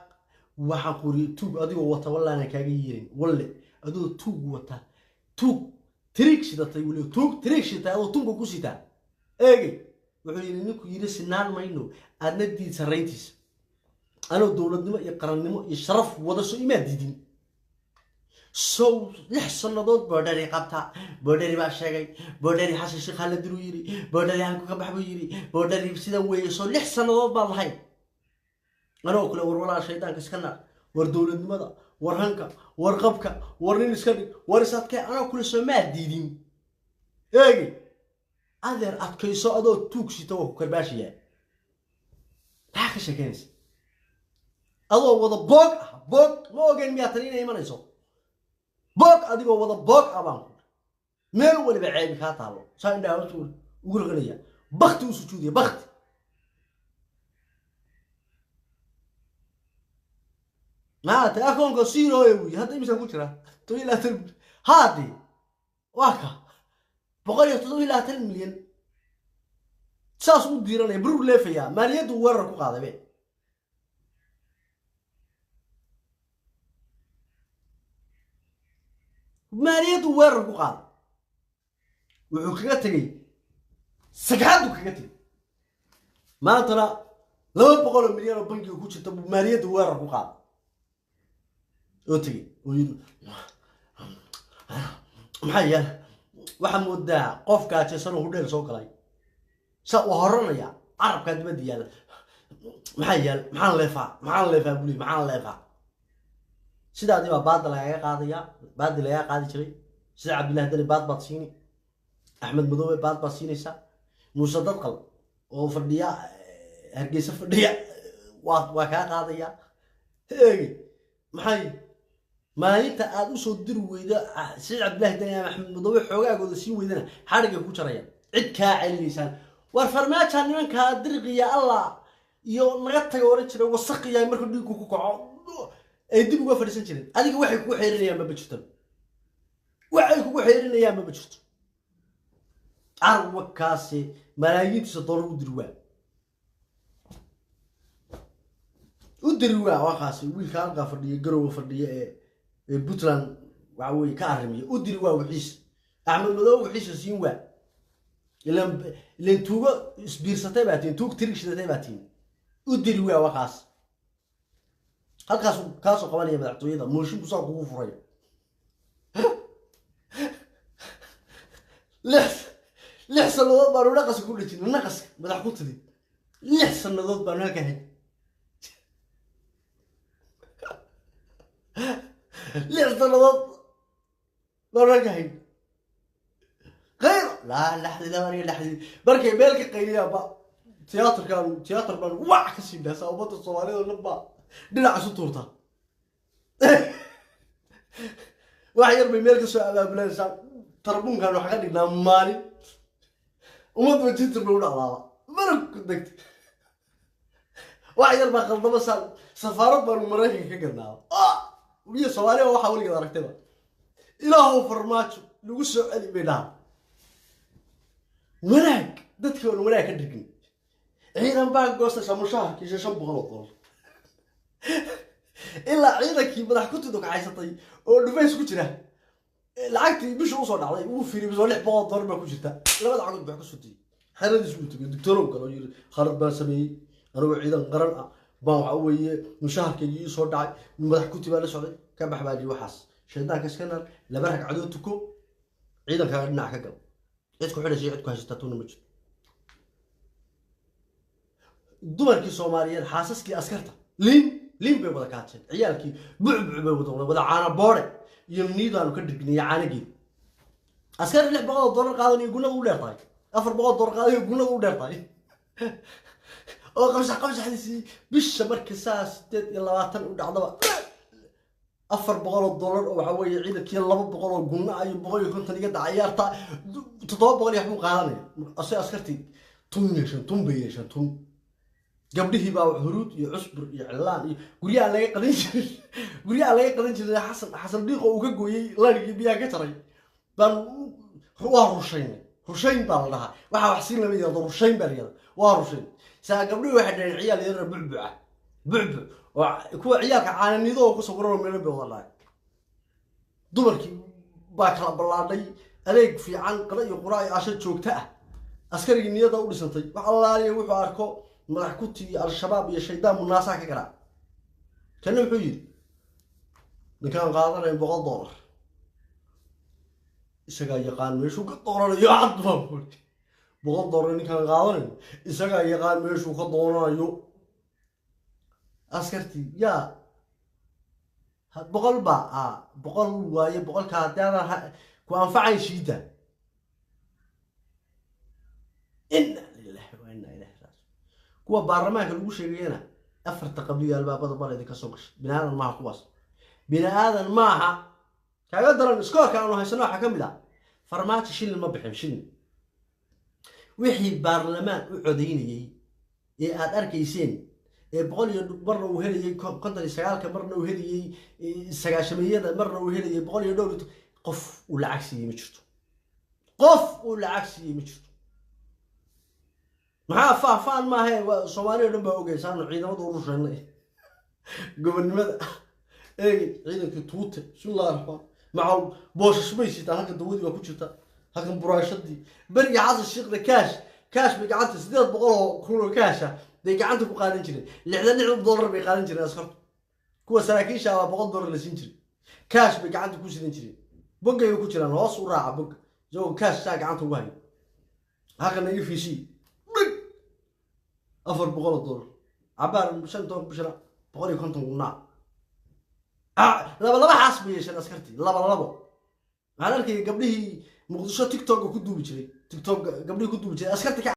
Waxaan quriyay tuug adigoo wata wallaana kaaga yeelin. Walle adoo tuug wata, tuug tiriig shidatay, weliba tuug tiriig shidatay adoo tunka ku sitaa. Eegey, wuxuu yidhi ninku yidhi sinaan mayno, aadna diid sarrayntiisa. Anoo dowladnimo iyo qarannimo iyo sharaf wada soo imaa diidin. Sow 6 sannadood Boodhari qabta, Boodhari baa sheegay, Boodhari Xasan Sheekh hala diruu yidhi, Boodhari halku ka bax buu yidhi, Boodhari sidan weeye. Soo 6 sannadood baan lahayn anoo kale, war walaa shaydaanka iska naar, war dowladnimada, war hanka, war qabka, war nin iska dhig, war is adkee. Anoo kule soo maa diidin. Eegi adeer, adkayso adoo tuug sita waa ku karbaashayaa. Maxaa ka sheekeynaysa adoo wada boog ah? Boog ma ogeyn miyaa tani inay imanayso? Boog adigoo wada boog ah baan ku meel waliba ceebi kaa taalo, saa indhaha ugu raqanaya, bakti u sujuudaya bakti. Maxaa tay akoonka zero wuyi hadda imisaan ku jira 27 haadi waa ka 127 milyan saas u diiranaya, burur leefayaa, maaliyaddu weerar ku qaaday be. Maaliyaddu weerar ku qaaday, wuxuu kaga tegey sagxaddu kaga tegey. Maantana 200 milyan oo bangiga ku jirta buu maaliyaddu weerar ku qaaday oo tegey oo yidhi maxaa yaal. Waxaa moodaa qof gaajaysan oo hudheel soo galay, sa waa horanaya, carabkaa dibadda yaalla. Maxaa yaal? Maxaan leefaa? Maxaan leefaa buli? Maxaan leefaa? Sidaadii baa baada lagaga qaadaya, baadi lagaga qaadi jiray. Sida Cabdillahi Dani baad baad siini, Axmed Madoobe baad baad siinaysaa, Muuse Dadqal oo fadhiya Hargeysa fadhiya waa kaa qaadaya. Eegi maxay maalinta aad usoo diri weydo Siciid Cabdillahi Dani ama Axmed Madoobe xoogaagooda siin weydana xadhigay ku jarayaan, cid kaa celinaysaan. War farmaaja nimankaa dirqiya Allah iyo naga taga oran jiray, wasaqiya markuu dhiiggu ku kaco ay dib uga fadhiisan jireen. Adiga waxay kugu xeerinayaan maba jirto, waxay kugu xeerinayaan maba jirto. Carwakaasi malaayiintiisa dollar u diri waa, u diri waa. Wakaasi wiilka halkaa fadhiya, Garowe fadhiya ee Puntland waxa weye ka arrimiya, u diri waa wixiisa. Axmed Madoobe wixiisa siin waa, ilan tuugo isbiirsatay baa tihin, tuug tirig shidatay baa tihin. U diri waa wakaas halkaas kaasoo qabanaya madaxtooyada, mooshin busaa kugu furaya. Lix sannadood baanu naqaska ku dhejinay, naqaska madax ku tidi. 6 sannadood baanu halkaa hay, 6 sannadood baanu halkaa hayn. Qayr laa laxdi laba laxdi markay meel ka qayliyaan ba tiyaatarkaanu tiyaatar baanu wac ka siinaa, saa ummadda Soomaalida oo dhan baa dhinac isu tuurta. Wax yar bay meel ka soo abaabulanaysaa, tarbuunkan waxa ka dhignaa maalin ummad ba jintir bay u dhacdaaba mana ku degta. Wax yar baa qaldamo, saa safaarad baanu Maraykanka ka gadnaaba iyo Soomaaliya. Waxaa weligeed aragtayba Ilaahow Farmaajo lagu soo celi bay dhaha. Wanaag dadkii oon wanaag ka dhigin, ciidan baa goostaysaa mushaharkiisa 500 oo dollar, ilaa ciidankii madax kutidu kacaysatay oo dhufays ku jira lacagtii bisha usoo dhacday wuu fiiriy, bisoo 600 dollar baa ku jirta. Labada cagood baa ka soo diyey, xeradiis uu tagay, doctorow galo, yiri khalad baan sameeyey, anigoo ciidan qaran ah baan waxa weeye mushaharkaygii ii soo dhacay, madax kuti baa la socday. Ka bax baa jiri waxaas, shaydaanka iska naar, 2 ragcadood tuko, ciidankaaga dhinac ka gal, cid ku xidhaysa cid ku haysataa tuuna ma jirto. Dumarkii Soomaaliyeed, xaasaskii askarta liin liin bay wada kaajeen, ciyaalkii bucbuc bay wada wada caana boore iyo niidaanu ka dhirgnay caanageed. Askari 600 oo dollar qaadanayo gunada u dheer tahay, 400 dollar qaadanayo gunada u dheer tahay, oo qabsax qabsaxdiisii bisha marka saa 28 u dhacdaba 400 oo dollar oo waxa weeye ciidankii 200 oo gunna iyo 150 iga dacayaarta 700 iyo waxbuu qaadanaya. Ase askartii tun yeeshan, tun bay yeeshan tun. Gabdhihii baa huruud iyo cusbur iyo cilaan iyo guryaha laga qadan jiray, guryaha laga qadan jiray. Xasan Dhiiqo uu ka gooyey larigii biyaha ka jaray baan waa rushaynay. Rushayn baa la dhahaa, waxaa wax siin lama yihahdo, rushayn baa la yihahda, waa rushayn. Saa gabdhihii waxay dhaheen ciyaal yarara bucbuca bucbuc oo kuwa ciyaalka caananido oo ku sawiran oo meelan bay wada dhahay. Dumarkii baa kala ballaadhay, adeeg fiican, qada iyo quraa iyo asho joogto ah. Askarigii niyada u dhisantay, wax allaaliya wuxuu arko madax kuti iyo Al-Shabaab iyo shaydaan munaasaha ka garaa. Kana muxuu yidhi ninkaan qaadanayo 100 dollar isagaa yaqaan meeshuu ka doonanayo. Cad baan ku iri 100 dollar ninkaan qaadanayo isagaa yaqaan meeshuu ka doonanayo. Askartii yaa 100 baa 100 waaye, 100-ka haddii aadan ku anfacayn shiida. Inna lillahi wa inna ilayhi raajiun. Kuwa baarlamaanka lagu sheegayana afarta qabliyo albaabada bal idinka soo gashay. Bini aadan maaha kuwaas, bini aadan maaha. Kaaga daran iskoorka aanu haysano waxaa ka mid ah Farmaajo shilin ma bixin, shilin. Wixii baarlamaan u codaynayey ee aad arkayseen ee boqol iyo marna uu helayey 59-ka, marna uu helayey sagaashameeyada, marna uu helayey boqol iyo dhowr, qof uu lacag siiyey ma jirto, qof uu lacag siiyey ma jirto. Maxaa faahfaan maahae? Soomaali o dhan baa ogeysaanu ciidamada u rusheynay gobonnimada. Eegay ciidankii tuute, bismillahi raxmaan, macal booshash bay sitaan. Halkan dawadii baa ku jirta, halkan buraashadii. Beriga Xasan Sheekhna kaash, kaash bay gacanta, 800,000 oo kaasha bay gacanta ku qaadan jireen. $66 bay qaadan jireen askartu. Kuwa saraakiisha baa $100 la siin jiray. Kaash bay gacanta ku sidan jireen, boggay ku jiraan, hoos u raaca bogga isagoo kaash saa gacanta ugu hayo. Halkana EVC dhig $400, cabaar 15 bishana 150 kunaa. Laba laba xaas bay yeesheen askartii, laba labo. Waxaan arkayay gabdhihii Muqdisho TikTok ku duubi jiray, TikTok gabdhihii ku duubi jiray askarta ka